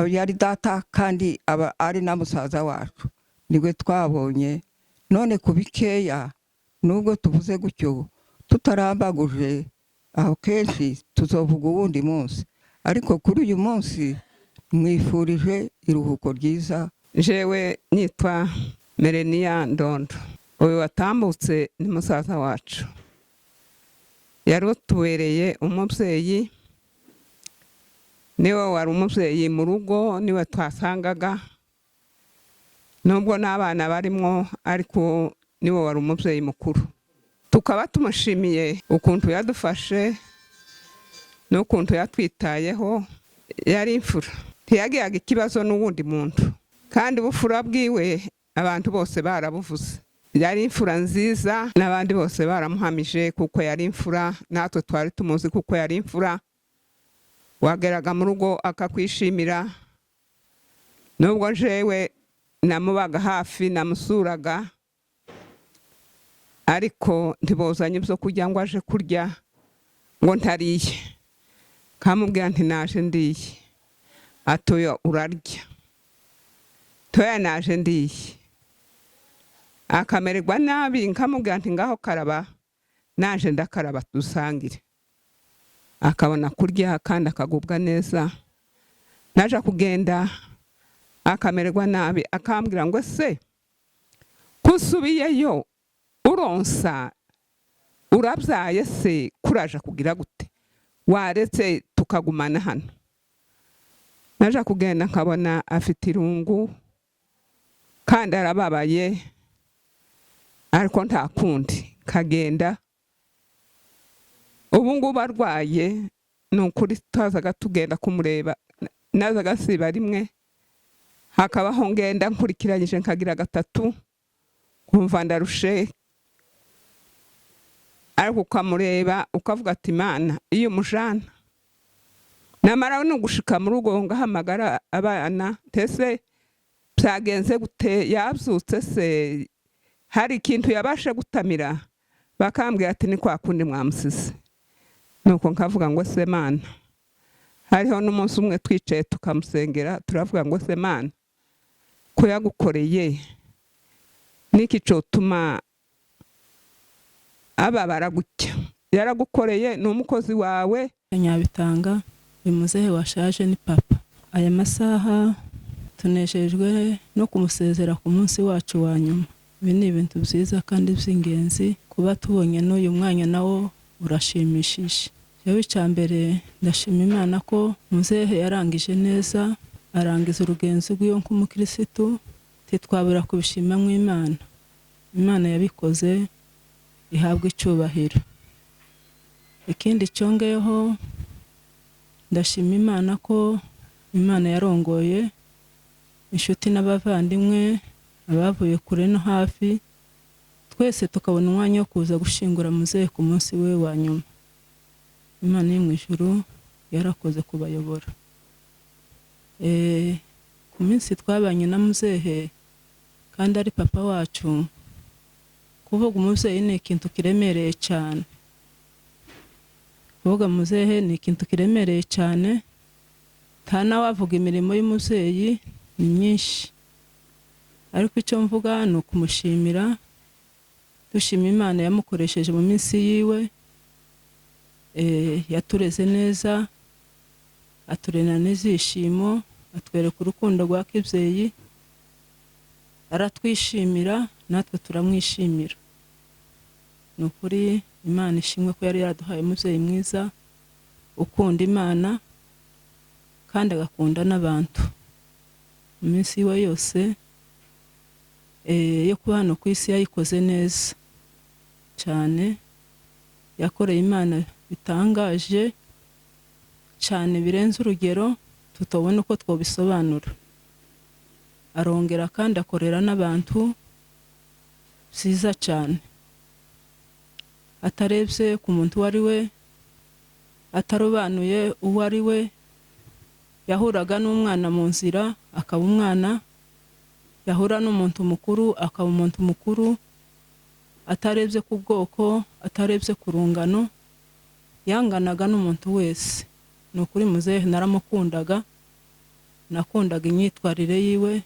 yari data kandi aba ari na musaza wacu, niwe twabonye. None ku bikeya, nubwo tuvuze gutyo tutarambaguje, aho kenshi tuzovuga uwundi munsi, ariko kuri uyu munsi mwifurije iruhuko ryiza. Jewe nitwa Mereniya Ndondo. Uyu watambutse ni musaza wacu, yari utubereye umubyeyi, niwe wari umubyeyi mu rugo, niwe twasangaga nubwo n'abana barimo, ariko niwe wari umubyeyi mukuru. Tukaba tumushimiye ukuntu yadufashe n'ukuntu yatwitayeho. Yari imfura, ntiyagiraga ikibazo n'uwundi muntu, kandi ubufura bwiwe Abantu bose barabuvuze. Yari imfura nziza, n'abandi bose baramuhamije kuko yari imfura, natwe twari tumuzi kuko yari imfura. Wageraga mu rugo akakwishimira, nubwo jewe namubaga hafi, namusuraga, ariko ntibozanye ibyo kurya ngo aje kurya ngo ntariye. Kamubwira nti naje ndiye, atoya urarya, toya naje ndiye. Akamererwa nabi, nkamubwira nti ngaho karaba, naje ndakaraba dusangire. Akabona kurya kandi akagubwa neza. Naje kugenda akamererwa nabi, akambwira ngo se kusubiyeyo uronsa urabyaye se kuraje kugira gute, waretse tukagumana hano. Naje kugenda nkabona afite irungu kandi arababaye, ariko nta kundi kagenda. Ubu ngubu arwaye, ni ukuri twazaga tugenda kumureba, nazaga siba rimwe, hakabaho ngenda nkurikiranyije nkagira gatatu, nkumva ndarushe, ariko ukamureba ukavuga ati Imana iyo umujana. Namara no gushika mu rugo ngahamagara abana, tese byagenze gute, yabyutse se, hari ikintu yabashe gutamira? Bakambwira ati ni kwa kundi mwamusize. Nuko nkavuga ngo se Mana. Hariho n'umunsi umwe twicaye tukamusengera, turavuga ngo se Mana, ko yagukoreye niki cotuma ababara gutya? Yaragukoreye, ni umukozi wawe. Nyabitanga uyu muzehe washaje ni papa. Aya masaha tunejejwe no kumusezera ku munsi wacu wa nyuma. Ibi ni ibintu byiza kandi by'ingenzi, kuba tubonye n'uyu mwanya nawo urashimishije. Jewe icya mbere ndashima Imana ko muzehe yarangije neza, arangiza urugenzo rw'iyo nk'umukirisitu, titwabura kubishima mu Imana. Imana yabikoze ihabwa icyubahiro. Ikindi cyongeyeho, ndashima Imana ko Imana yarongoye inshuti n'abavandimwe, abavuye kure no hafi, twese tukabona umwanya wo kuza gushingura muzehe ku munsi we wa nyuma. Imana yo mu ijuru yarakoze kubayobora. Ku minsi twabanye na muzehe kandi ari papa wacu, kuvuga umubyeyi ni ikintu kiremereye cyane. Kuvuga muzehe ni ikintu kiremereye cyane, nta nawavuga imirimo y'umubyeyi ni myinshi, ariko icyo mvuga ni ukumushimira. Dushima Imana yamukoresheje mu minsi yiwe, yatureze neza, aturena n'izishimo, atwereka urukundo rwa kibyeyi, aratwishimira natwe turamwishimira. Ni ukuri Imana ishimwe ko yari yaraduhaye umubyeyi mwiza ukunda Imana kandi agakunda n'abantu. Mu minsi yiwe yose yo kuba hano ku isi yayikoze neza cyane, yakoreye Imana bitangaje cyane birenze urugero tutabona uko twobisobanura. Arongera kandi akorera n'abantu byiza cyane, atarebye ku muntu uwo ari we, atarobanuye uwo ari we. Yahuraga n'umwana mu nzira akaba umwana, yahura n'umuntu mukuru akaba umuntu mukuru, atarebye ku bwoko, atarebye ku rungano, yanganaga n'umuntu wese. Ni ukuri muzehe naramukundaga, nakundaga imyitwarire yiwe,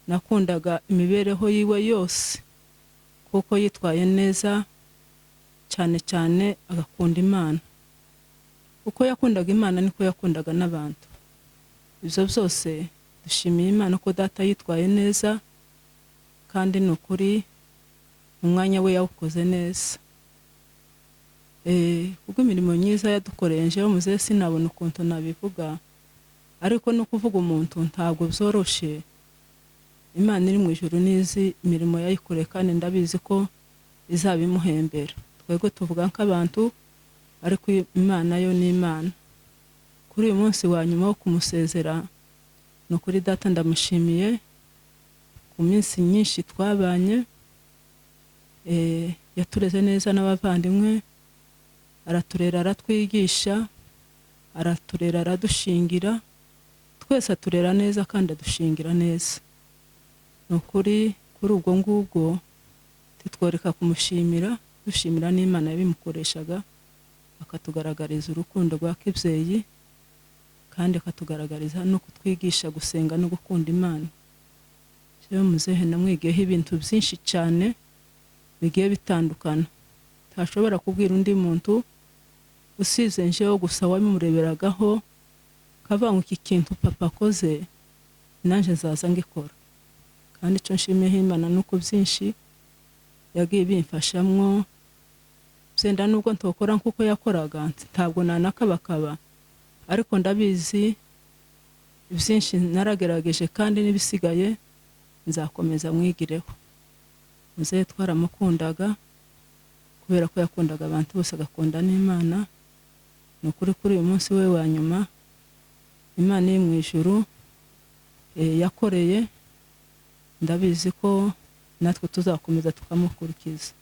nakundaga imibereho yiwe yose, kuko yitwaye neza cyane cyane agakunda Imana. Uko yakundaga Imana niko yakundaga n'abantu. Ibyo byose dushimiye Imana ko data yitwaye neza, kandi ni ukuri umwanya we yawukoze neza. Kubwo imirimo myiza yadukoreye, njyewe muzehe sinabona ukuntu nabivuga, ariko no kuvuga umuntu ntabwo byoroshe. Imana iri mu ijuru nizi imirimo yayikoreye, kandi ndabizi ko izabimuhembera. Twebwe tuvuga nk'abantu, ariko Imana yo ni Imana. Kuri uyu munsi wa nyuma wo kumusezera, ni ukuri data ndamushimiye Ku minsi myinshi twabanye, yatureze neza n'abavandimwe, araturera, aratwigisha, araturera, aradushingira twese, aturera neza kandi adushingira neza. Ni ukuri kuri ubwo ngubwo titworeka kumushimira, dushimira n'Imana yabimukoreshaga akatugaragariza urukundo rwa kibyeyi, kandi akatugaragariza no kutwigisha gusenga no gukunda Imana. Jewe muzehe namwigiyeho ibintu byinshi cyane bigiye bitandukana ntashobora kubwira undi muntu usize njewe gusa wabimureberagaho, kavuga ngo iki kintu papa akoze nanjye nzaza ngikora. Kandi icyo nshimiyeho Imana ni uko byinshi yagiye bimfashamwo, byenda nubwo ntokora nk'uko yakoraga, ntabwo nanakabakaba, ariko ndabizi byinshi naragerageje, kandi n'ibisigaye nzakomeza mwigireho. Muzehe twaramukundaga kubera ko yakundaga abantu bose, agakunda n'Imana. Ni ukuri kuri uyu munsi we wa nyuma, Imana iri mu ijuru yakoreye, ndabizi ko natwe tuzakomeza tukamukurikiza.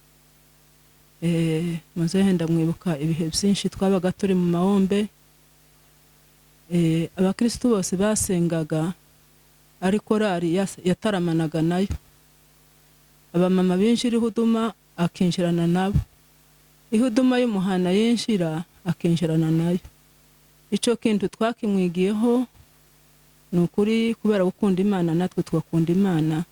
Muzehe ndamwibuka ibihe byinshi twabaga turi mu mahombe, abakirisitu bose basengaga ari korari yataramanaga nayo, abamama binjira ihuduma akinjirana nabo, ihuduma y'umuhana yinjira akinjirana nayo. Icyo kintu twakimwigiyeho, ni ukuri kubera gukunda Imana natwe tugakunda Imana,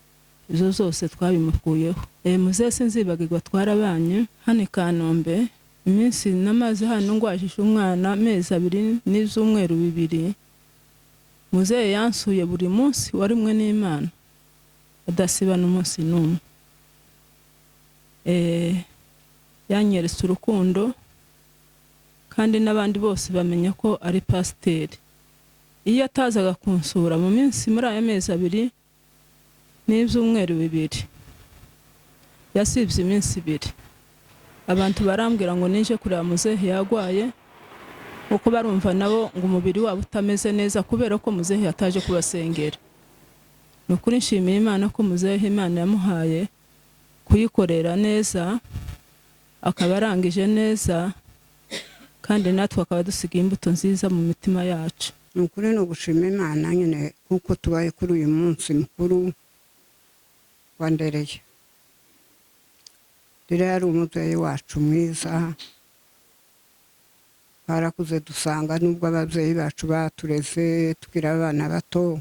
izo zose twabimukuyeho. Muzehe sinzibagirwa, twarabanye hano i Kanombe iminsi namaze hano ngwajije umwana amezi 2 n'ibyumweru 2. Muzehe yansuye buri munsi warimwe n'Imana, adasiba n'umunsi n'umwe. Yanyeretse urukundo, kandi n'abandi bose bamenya ko ari pasiteri. Iyo atazaga kunsura mu minsi muri aya mezi 2 n'ibyumweru 2, yasibye iminsi 2. Abantu barambwira ngo ninje kureba muzehe yagwaye, kuko barumva nabo ngo umubiri wabo utameze neza kubera ko muzehe yataje kubasengera. Ni ukuri nshimiye Imana ko muzehe Imana yamuhaye kuyikorera neza, akaba arangije neza, kandi natwe akaba dusigaye imbuto nziza mu mitima yacu. Ni ukuri ni ugushima Imana nyine kuko tubaye kuri uyu munsi mukuru wa Ndereya. Ndereya yari umubyeyi wacu mwiza, twarakuze dusanga nubwo ababyeyi bacu batureze tukiri abana bato,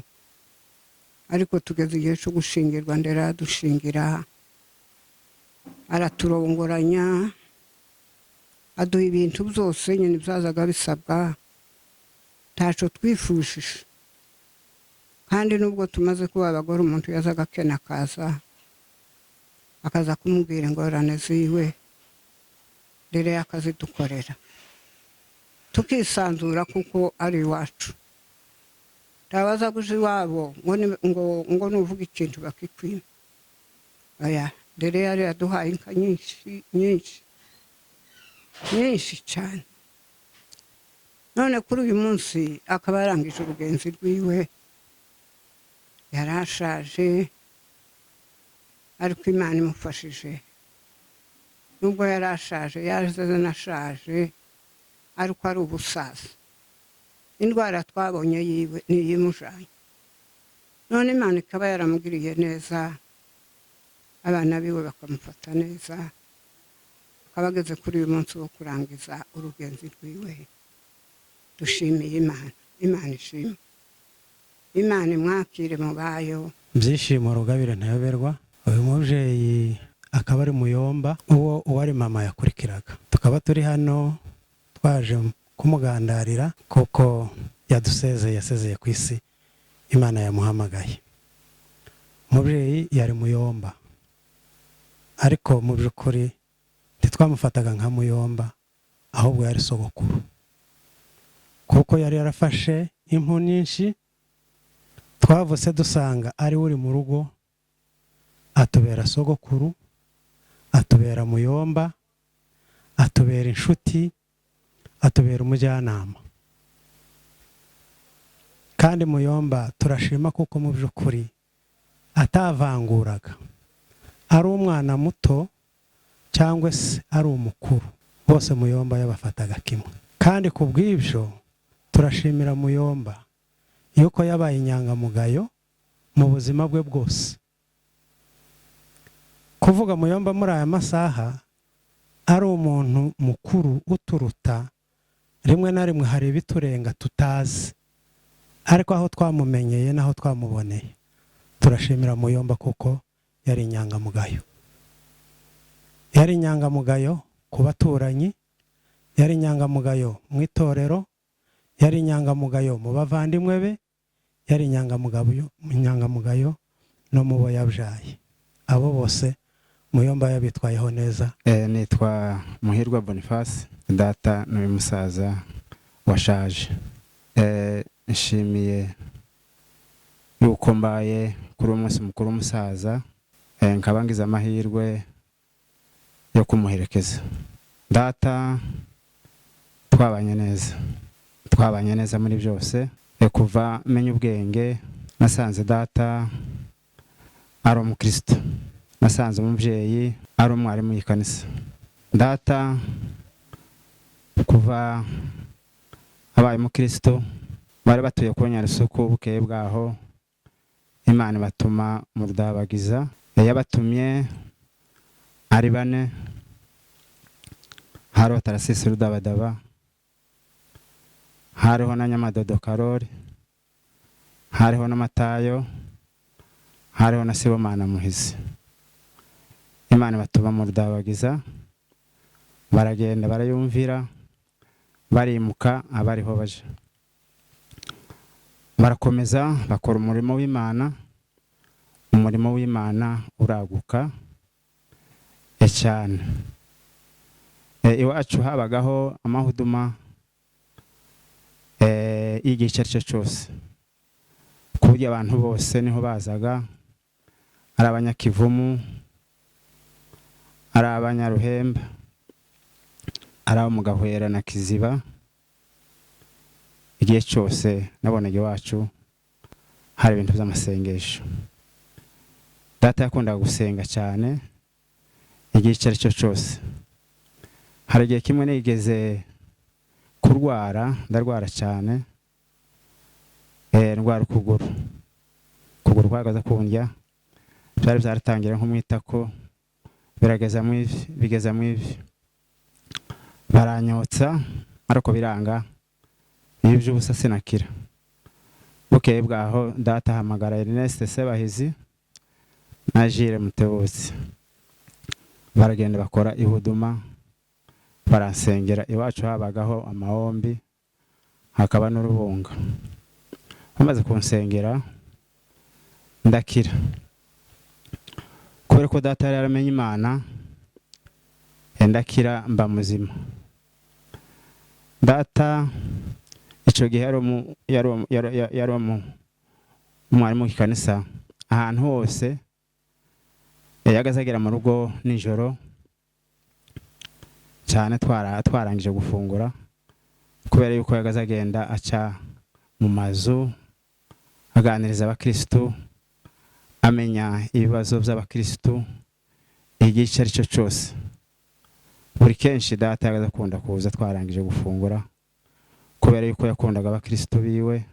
ariko tugeze igihe cyo gushingirwa Ndereya adushingira, araturongoranya, aduha ibintu byose nyine byazaga bisabwa, ntacyo twifujije. Kandi nubwo tumaze kuba abagore, umuntu yazaga akena akaza kumubwira ingorane ziwe, Ndereya akazidukorera tukisanzura kuko ari iwacu. Ntabaza guja iwabo ngo nuvuga ikintu bakikwima. Oya, Ndereya yari yaduhaye inka nyinshi nyinshi nyinshi cyane. None kuri uyu munsi akaba yarangije urugenzi rwiwe, yarashaje, ariko Imana imufashije. Nubwo yarashaje, yaje anashaje, ariko ari ubusaza. Indwara twabonye yiwe niyimujanye. None Imana ikaba yaramugiriye neza, abana biwe bakamufata neza, akaba ageze kuri uyu munsi wo kurangiza urugenzi rwiwe. Dushimiye Imana, Imana ishimwe, Imana imwakire mu bayo. Byishimo Rugabire Ntayoberwa, uyu mubyeyi akaba ari muyomba uwo uwari mama yakurikiraga. Tukaba turi hano twaje kumugandarira kuko yadusezeye, yasezeye ku isi, Imana yamuhamagaye. Umubyeyi yari muyomba, ariko mu by'ukuri ntitwamufataga nka muyomba, ahubwo yari sogokuru, kuko yari yarafashe impu nyinshi. Twavutse dusanga ari uri mu rugo, atubera sogokuru, atubera muyomba, atubera inshuti, atubera umujyanama. Kandi muyomba turashima kuko mu by'ukuri Atavanguraga ari umwana muto cyangwa se ari umukuru, bose Muyomba yabafataga kimwe. Kandi ku bw'ibyo turashimira Muyomba yuko yabaye inyangamugayo mu buzima bwe bwose. Kuvuga Muyomba muri aya masaha ari umuntu mukuru uturuta, rimwe na rimwe hari ibiturenga tutazi, ariko aho twamumenyeye n'aho twamuboneye turashimira Muyomba kuko yari inyangamugayo. Yari inyangamugayo ku baturanyi, yari inyangamugayo mu itorero, yari inyangamugayo mu bavandimwe be, yari inyangamugayo no mu bo yabyaye. Abo bose Muyomba yabitwayeho neza. Nitwa Muhirwa Boniface, data n'uyu musaza washaje. Nshimiye yuko mbaye kuri uwo munsi mukuru w'umusaza, nkaba ngize amahirwe yo kumuherekeza. Data twabanye neza, twabanye neza muri byose. Kuva menya ubwenge nasanze data ari umukristo, nasanze umubyeyi ari umwarimu w'ikanisa. Data kuva abaye umukristo bari batuye ku Nyarusuku, bukeye bwaho Imana batuma mu Rudabagiza. Yabatumye ari bane, hariho Tarasisi Rudabadaba, hariho na Nyamadodo Karori, hariho na Matayo, hariho na Sibomana Muhizi. Imana batuma mu Rudabagiza, baragenda barayumvira, barimuka abariho baje, barakomeza bakora umurimo w'Imana. Umurimo w'Imana uraguka cyane. Iwacu habagaho amahuduma y'igihe icyo ari cyo cyose, ku buryo abantu bose niho bazaga, ari abanyakivumu, ari abanyaruhemba, ari abo mu Gahwera na Kiziba. Igihe cyose nabonaga iwacu hari ibintu by'amasengesho. Data yakundaga gusenga cyane igihe icyo ari cyo cyose. Hari igihe kimwe nigeze kurwara, ndarwara cyane, ndwara ukuguru, ukuguru kwagaza kundya, byari byaratangira nko mu itako, birageza mu ivi, bigeza mu ivi, baranyotsa ariko biranga, ibi by'ubusa sinakira. Bukeye bwaho data ahamagara Ernest Sebahizi na Jire Mutebutsi, baragenda bakora ihuduma, baransengera. Iwacu habagaho amahombi, hakaba n'urubunga. Bamaze kunsengera ndakira. Kubera ko data yari yaramenye Imana, ndakira mba muzima. Data icyo gihe yari umwarimu w'ikanisa. Ahantu hose yagaze agera mu rugo nijoro cyane, twarangije gufungura, kubera yuko yagaze agenda aca mu mazu aganiriza abakirisitu, amenya ibibazo by'abakirisitu igihe icyo ari cyo cyose. Buri kenshi data yagaze akunda kuza twarangije gufungura, kubera yuko yakundaga abakirisitu biwe,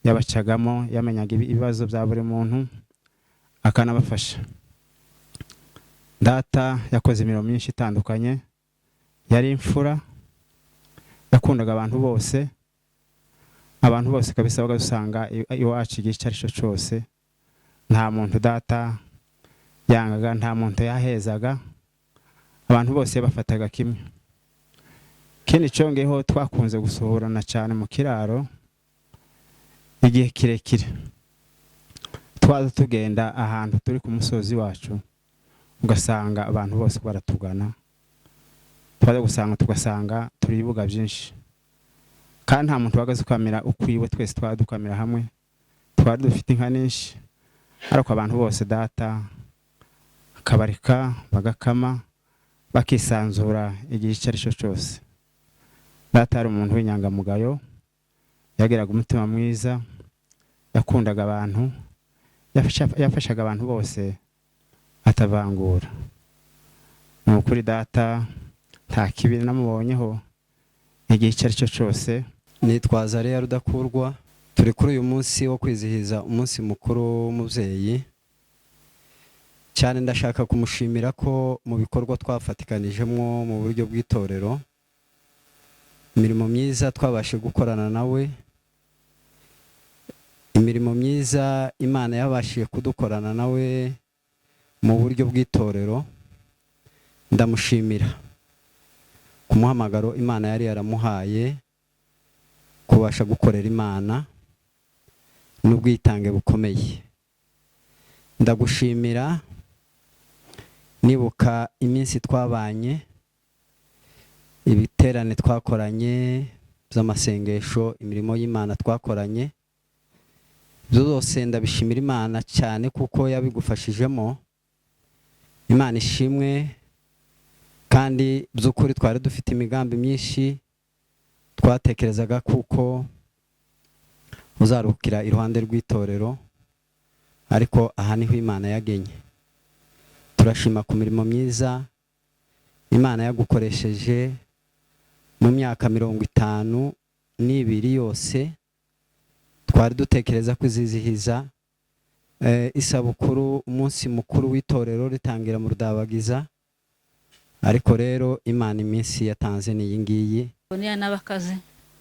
yabacagamo, yamenyaga ibibazo bya buri muntu akanabafasha. Data yakoze imirimo myinshi itandukanye, yari imfura, yakundaga abantu bose, abantu bose kabisa. Bagasanga iwacu igihe icyo ari cyo cyose nta muntu data yangaga, nta muntu yahezaga, abantu bose bafataga kimwe. Ikindi cyongeyeho, twakunze gusohorana cyane mu kiraro igihe kirekire. Twaza tugenda ahantu turi ku musozi wacu, ugasanga abantu bose baratugana, twaza gusanga tugasanga turi ibibuga byinshi, kandi nta muntu wagaze ukamira ukwiwe, twese twari dukamira hamwe, twari dufite inka nyinshi, ariko abantu bose data akabareka bagakama bakisanzura igihe icyo ari cyo cyose. Data yari umuntu w'inyangamugayo, yagiraga umutima mwiza, yakundaga abantu, Yafashaga abantu bose atavangura. Ni ukuri data nta kibi namubonyeho igihe icyo ari cyo cyose. Nitwa Zaria Rudakurwa. Turi kuri uyu munsi wo kwizihiza umunsi mukuru w'umubyeyi. Cyane ndashaka kumushimira ko mu bikorwa twafatikanijemo mu buryo bw'itorero, imirimo myiza twabashe gukorana nawe, imirimo myiza Imana yabashije kudukorana nawe mu buryo bw'itorero, ndamushimira ku muhamagaro Imana yari yaramuhaye kubasha gukorera Imana n'ubwitange bukomeye. Ndagushimira nibuka iminsi twabanye, ibiterane twakoranye by'amasengesho, imirimo y'Imana twakoranye, byose ndabishimira Imana cyane kuko yabigufashijemo. Imana ishimwe. Kandi by'ukuri twari dufite imigambi myinshi twatekerezaga kuko uzarukira iruhande rw'itorero, ariko aha niho Imana yagenye. Turashima ku mirimo myiza Imana yagukoresheje mu myaka 52 yose. Twari dutekereza kwizihiza isabukuru, umunsi mukuru w'itorero ritangira mu Rudabagiza, ariko rero Imana iminsi yatanze ni iyi ngiyi. Niya n'abakazi,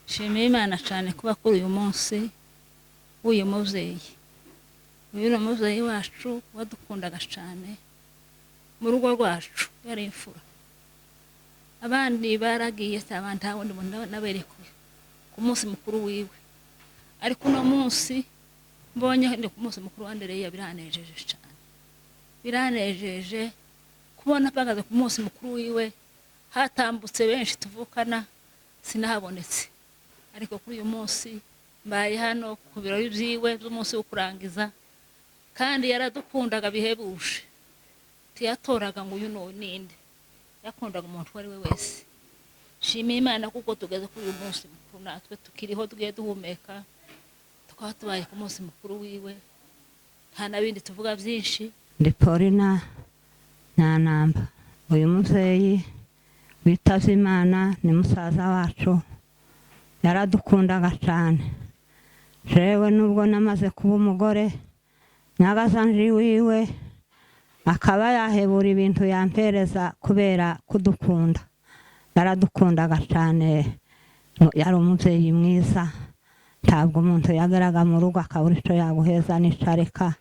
nshimiye Imana cyane kuba kuri uyu munsi w'uyu mubyeyi. Uyu ni umubyeyi wacu wadukundaga cyane mu rugo rwacu, yari imfura. Abandi baragiye, abandi nta wundi muntu naberekuye ku munsi mukuru wiwe, ariko uno munsi mbonye ni ku munsi mukuru wa Andereya, biranejeje cyane. Biranejeje kubona mpagaze ku munsi mukuru wiwe, hatambutse benshi tuvukana sinahabonetse, ariko kuri uyu munsi mbaye hano ku birori byiwe by'umunsi wo kurangiza. Kandi yaradukundaga bihebuje, ntiyatoraga ngo uyu ninde, yakundaga umuntu uwo ari we wese. Nshimiye Imana kuko tugeze kuri uyu munsi mukuru natwe tukiriho, tugiye duhumeka, tukaba tubaye ku munsi mukuru wiwe, nta n'abindi tuvuga byinshi. Ndi Paulina Nyanamba. Uyu mubyeyi witavye Imana ni musaza wacu, yaradukundaga cyane. Jewe nubwo namaze kuba umugore, nyagazanji wiwe akaba yahebura ibintu yampereza kubera kudukunda. Yaradukundaga cyane, yari umubyeyi mwiza. Ntabwo umuntu yageraga mu rugo akabura icyo yaguheza n'icareka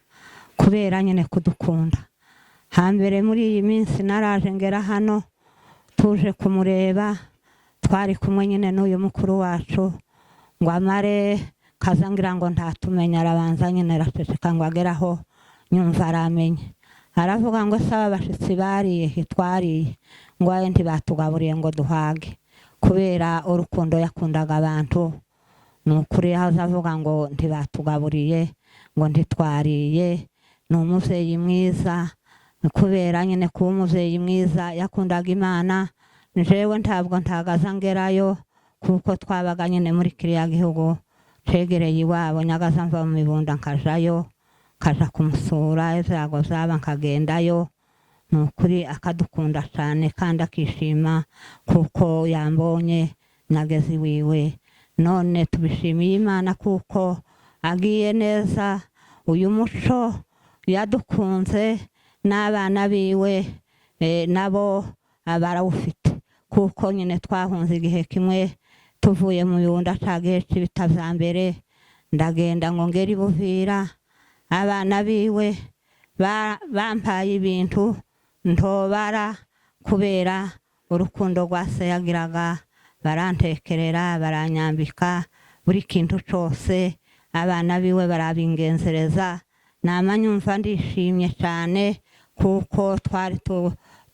kubera nyine kudukunda. Hambere muri iyi minsi naraje ngera hano tuje kumureba, twari kumwe nyine n'uyu mukuru wacu, ngo amare kazangira ngo ntatumenya, arabanza nyine araceceka ngo ageraho nyumva aramenye. Aravuga ngo saba abashitsi bariye twariye, ngo aye ntibatugaburiye ngo duhage, kubera urukundo yakundaga abantu. Ni ukuri yahoze avuga ngo ntibatugaburiye ngo ntitwariye. Ni umubyeyi mwiza, kubera nyine kuba umubyeyi mwiza yakundaga Imana. Jewe ntabwo ntagaza ngerayo kuko twabaga nyine muri kiriya gihugu cegereye iwabo, nyagaza mva mu mibunda nkajayo, nkaja kumusura, ibyago byaba nkagendayo. Ni ukuri akadukunda cyane kandi akishima kuko yambonye nageze iwiwe. None tubishimiye Imana kuko agiye neza. Uyu muco yadukunze n'abana biwe nabo barawufite, kuko nyine twahunze igihe kimwe tuvuye mu Bibunda ca gihe c'ibita vya mbere, ndagenda ngo ngere i Buvira, abana biwe bampaye ibintu ntobara kubera urukundo rwa se yagiraga, barantekerera, baranyambika buri kintu cose, abana biwe barabingenzereza. Nama nyumva ndishimye cyane kuko twari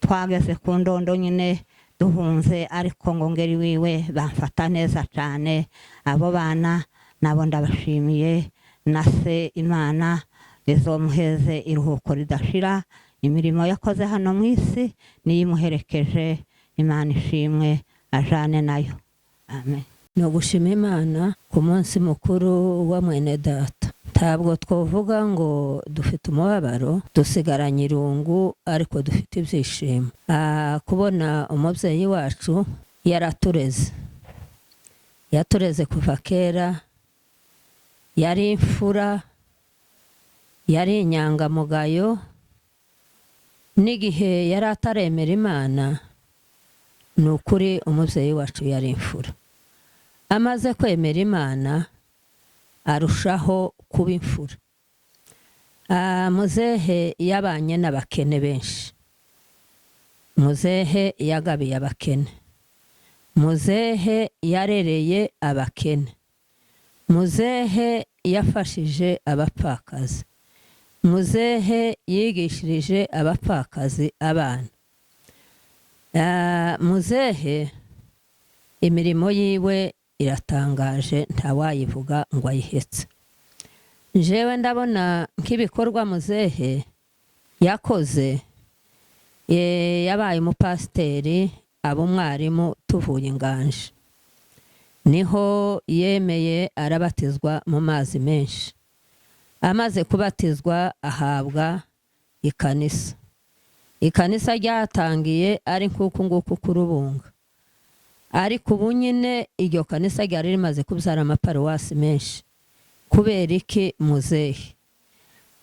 twageze ku ndondo nyine duhunze, ariko ngo ngeri wiwe bamfata neza cyane. Abo bana nabo ndabashimiye, na se Imana izomuheze iruhuko ridashira. Imirimo yakoze hano mu isi niyimuherekeje, Imana ishimwe ajane nayo. Amen. No gushima Imana ku munsi mukuru wa mwene data. Ntabwo twavuga ngo dufite umubabaro, dusigaranye irungu ariko dufite ibyishimo. Kubona umubyeyi wacu yaratureze, yatureze kuva kera, yari imfura, yari inyangamugayo, n'igihe yari ataremera Imana, ni ukuri umubyeyi wacu yari imfura. Amaze kwemera Imana arushaho kuba imfura. Muzehe yabanye n'abakene benshi, muzehe yagabiye abakene, muzehe yarereye abakene, muzehe yafashije abapfakazi, muzehe yigishirije abapfakazi abana. Muzehe imirimo yiwe iratangaje, ntawayivuga ngo ayihetse. Jewe ndabona nk'ibikorwa muzehe yakoze, yabaye umupasiteri, aba umwarimu tuvuye Inganje, niho yemeye arabatizwa mu mazi menshi. Amaze kubatizwa ahabwa ikanisa. Ikanisa ryatangiye ari nk'uku nguku kurubunga, ariko ubu nyine iryo kanisa ryari rimaze kubyara amaparuwasi menshi. Kubera iki? Muzehe.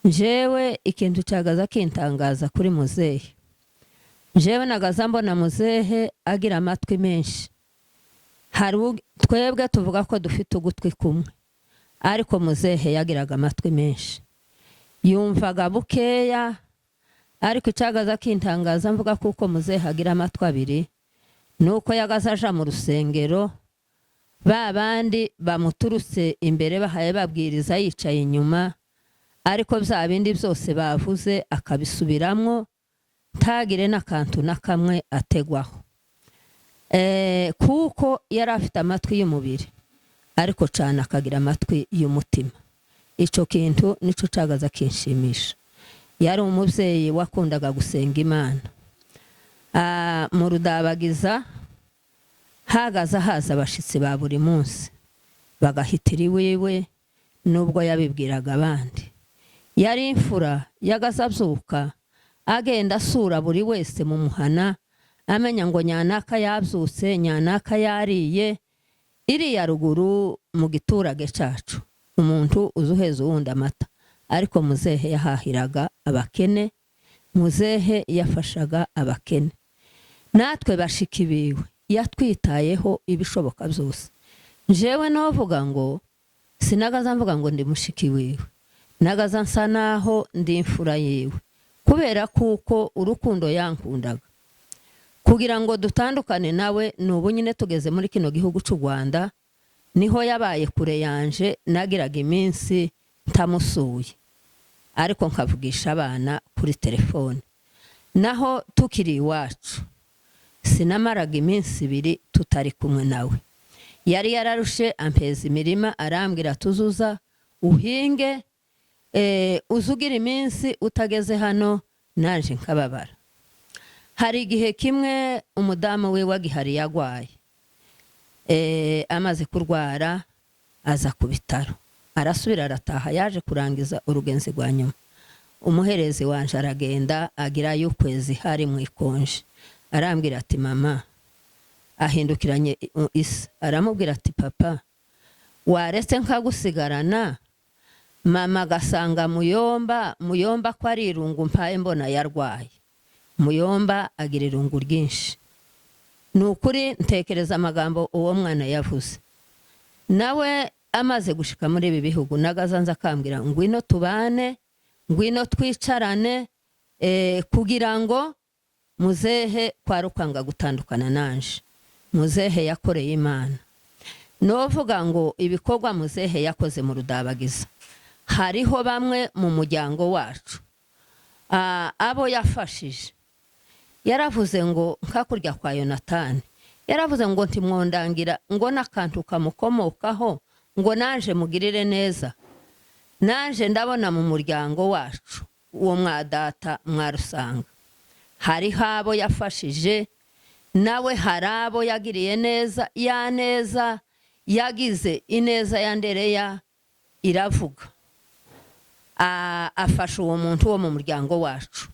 Jewe ikintu cyagaza kintangaza kuri muzehe, jewe nagaza mbona muzehe agira amatwi menshi. Hari twebwe tuvuga ko dufite ugutwi kumwe, ariko muzehe yagiraga amatwi menshi, yumvaga bukeya. Ariko icyagaza kintangaza mvuga kuko muzehe agira amatwi abiri, nuko yagaza aja mu rusengero, ba bandi bamuturutse imbere bahaye babwiriza yicaye inyuma, ariko bya bindi byose bavuze akabisubiramwo, ntagire n'akantu na kamwe ategwaho. Kuko yari afite amatwi y'umubiri, ariko cyane akagira amatwi y'umutima. Ico kintu nico cagaza kinshimisha. Yari umubyeyi wakundaga gusenga Imana. Mu Rudabagiza hagaza haza abashitsi ba buri munsi, bagahitira iwiwe nubwo yabibwiraga abandi. Yari imfura, yagaza abyuka agenda asura buri wese mu muhana, amenya ngo nyanaka yabyutse, nyanaka yariye. Iriya ruguru mu giturage cacu umuntu uzuheza uwundi amata, ariko muzehe yahahiraga abakene, muzehe yafashaga abakene. Natwe bashiki biwe yatwitayeho ibishoboka byose. Jewe novuga ngo sinagaza mvuga ngo ndi mushiki wiwe, nagaza nsa naho ndi imfura yiwe, kubera kuko urukundo yankundaga. Kugira ngo dutandukane nawe nubu nyine tugeze muri kino gihugu cy'u Rwanda, niho yabaye kure yanje, nagiraga iminsi ntamusuye, ariko nkavugisha abana kuri telefone. Naho tukiri iwacu sinamaraga iminsi ibiri tutari kumwe nawe. Yari yararushe ampeza imirima, arambwira tuzuza uhinge, uzugira iminsi utageze hano, naje nkababara. Hari igihe kimwe umudamu we wagihari yagwaye, amaze kurwara aza ku bitaro, arasubira arataha, yaje kurangiza urugenzi rwa nyuma. Umuherezi wanje aragenda agira y'ukwezi hari mu ikonje, arambwira ati mama, ahindukiranye isi aramubwira ati papa, waretse nkagusigarana mama agasanga muyomba, muyomba ko ari irungu mpaye mbona yarwaye. Muyomba agira irungu ryinshi. Ni ukuri ntekereza amagambo uwo mwana yavuze. Nawe amaze gushika muri ibi bihugu nagaza akambwira ngwino tubane, ngwino twicarane, kugira ngo muzehe kwarukanga gutandukana nanje. Muzehe yakoreye Imana. Novuga ngo ibikorwa muzehe yakoze mu Rudabagiza, hariho bamwe mu muryango wacu abo yafashije. Yaravuze ngo nkakurya kwa Yonatani, yaravuze ngo ntimwondangira ngo n'akantu kamukomokaho, ngo naje mugirire neza. Naje ndabona mu muryango wacu uwo mwadata mwarusanga hariho abo yafashije, nawe hari abo yagiriye neza. Ya neza yagize, ineza ya Ndereya iravuga. Afasha uwo muntu wo mu muryango wacu,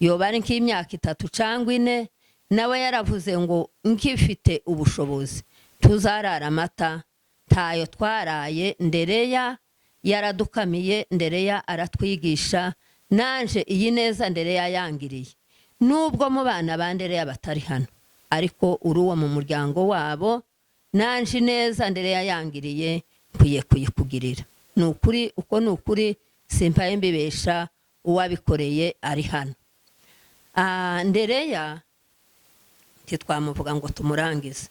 yoba ari nk'imyaka 3 cyangwa 4, nawe yaravuze ngo nkifite ubushobozi tuzarara amata. Ntayo twaraye. Ndereya yaradukamiye, Ndereya aratwigisha. Nanje iyi neza Ndereya yangiriye, nubwo mu bana ba Ndereya batari hano, ariko uri uwo mu muryango wabo, nanje neza Ndereya yangiriye nkwiye kuyikugirira. Ni ukuri, uko ni ukuri, simpaye mbibesha, uwabikoreye ari hano. Ndereya ntitwamuvuga ngo tumurangize.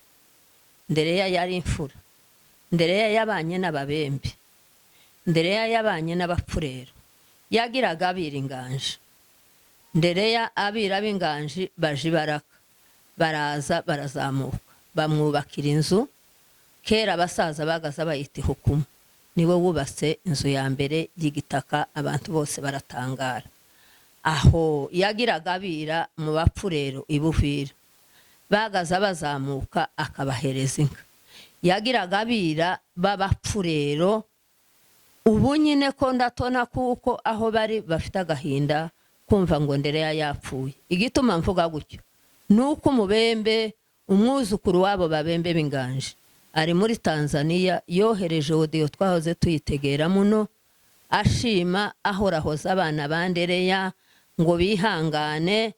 Ndereya yari imfura. Ndereya yabanye n'ababembe. Ndereya yabanye n'abapfurero. Yagiraga abira inganje. Ndereya abira b'inganji baje baraka, baraza barazamuka, bamwubakira inzu. Kera abasaza bagaza bayita ihukumu. Niwe wubatse inzu ya mbere y'igitaka, abantu bose baratangara. Aho yagiraga abira mu bapfurero ibuvira, bagaza bazamuka akabahereza inka. Yagiraga abira b'abapfurero. Ubu nyine ko ndatona, kuko aho bari bafite agahinda kumva ngo Ndereya yapfuye. Igituma mvuga gutyo nuko umubembe, umwuzukuru wabo babembe b'inganje, ari muri Tanzania, yohereje audio twahoze tuyitegera muno, ashima ahorahoza abana ba Ndereya ngo bihangane,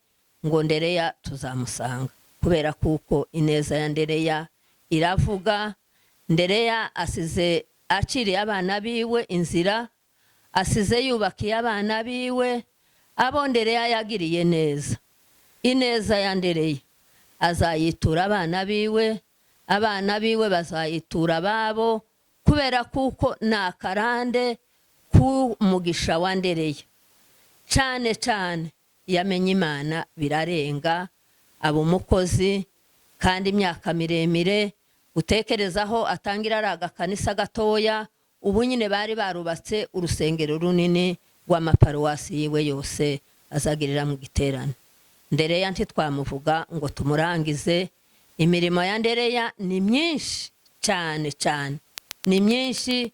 ngo Ndereya tuzamusanga, kubera kuko ineza ya Ndereya iravuga. Ndereya asize aciriye abana biwe inzira, asize yubakiye abana biwe. Abo Ndereya yagiriye neza, ineza ya Ndereya azayitura abana biwe, abana biwe bazayitura ababo, kubera kuko ni akarande ku mugisha wa Ndereya. Cyane cyane yamenye Imana birarenga, aba umukozi kandi imyaka miremire. Utekerezaho atangira ari agakanisa gatoya, ubu nyine bari barubatse urusengero runini rw'amaparuwasi yiwe yose azagirira mu giterane. Ndereya ntitwamuvuga ngo tumurangize. Imirimo ya Ndereya ni myinshi cyane cyane, ni myinshi.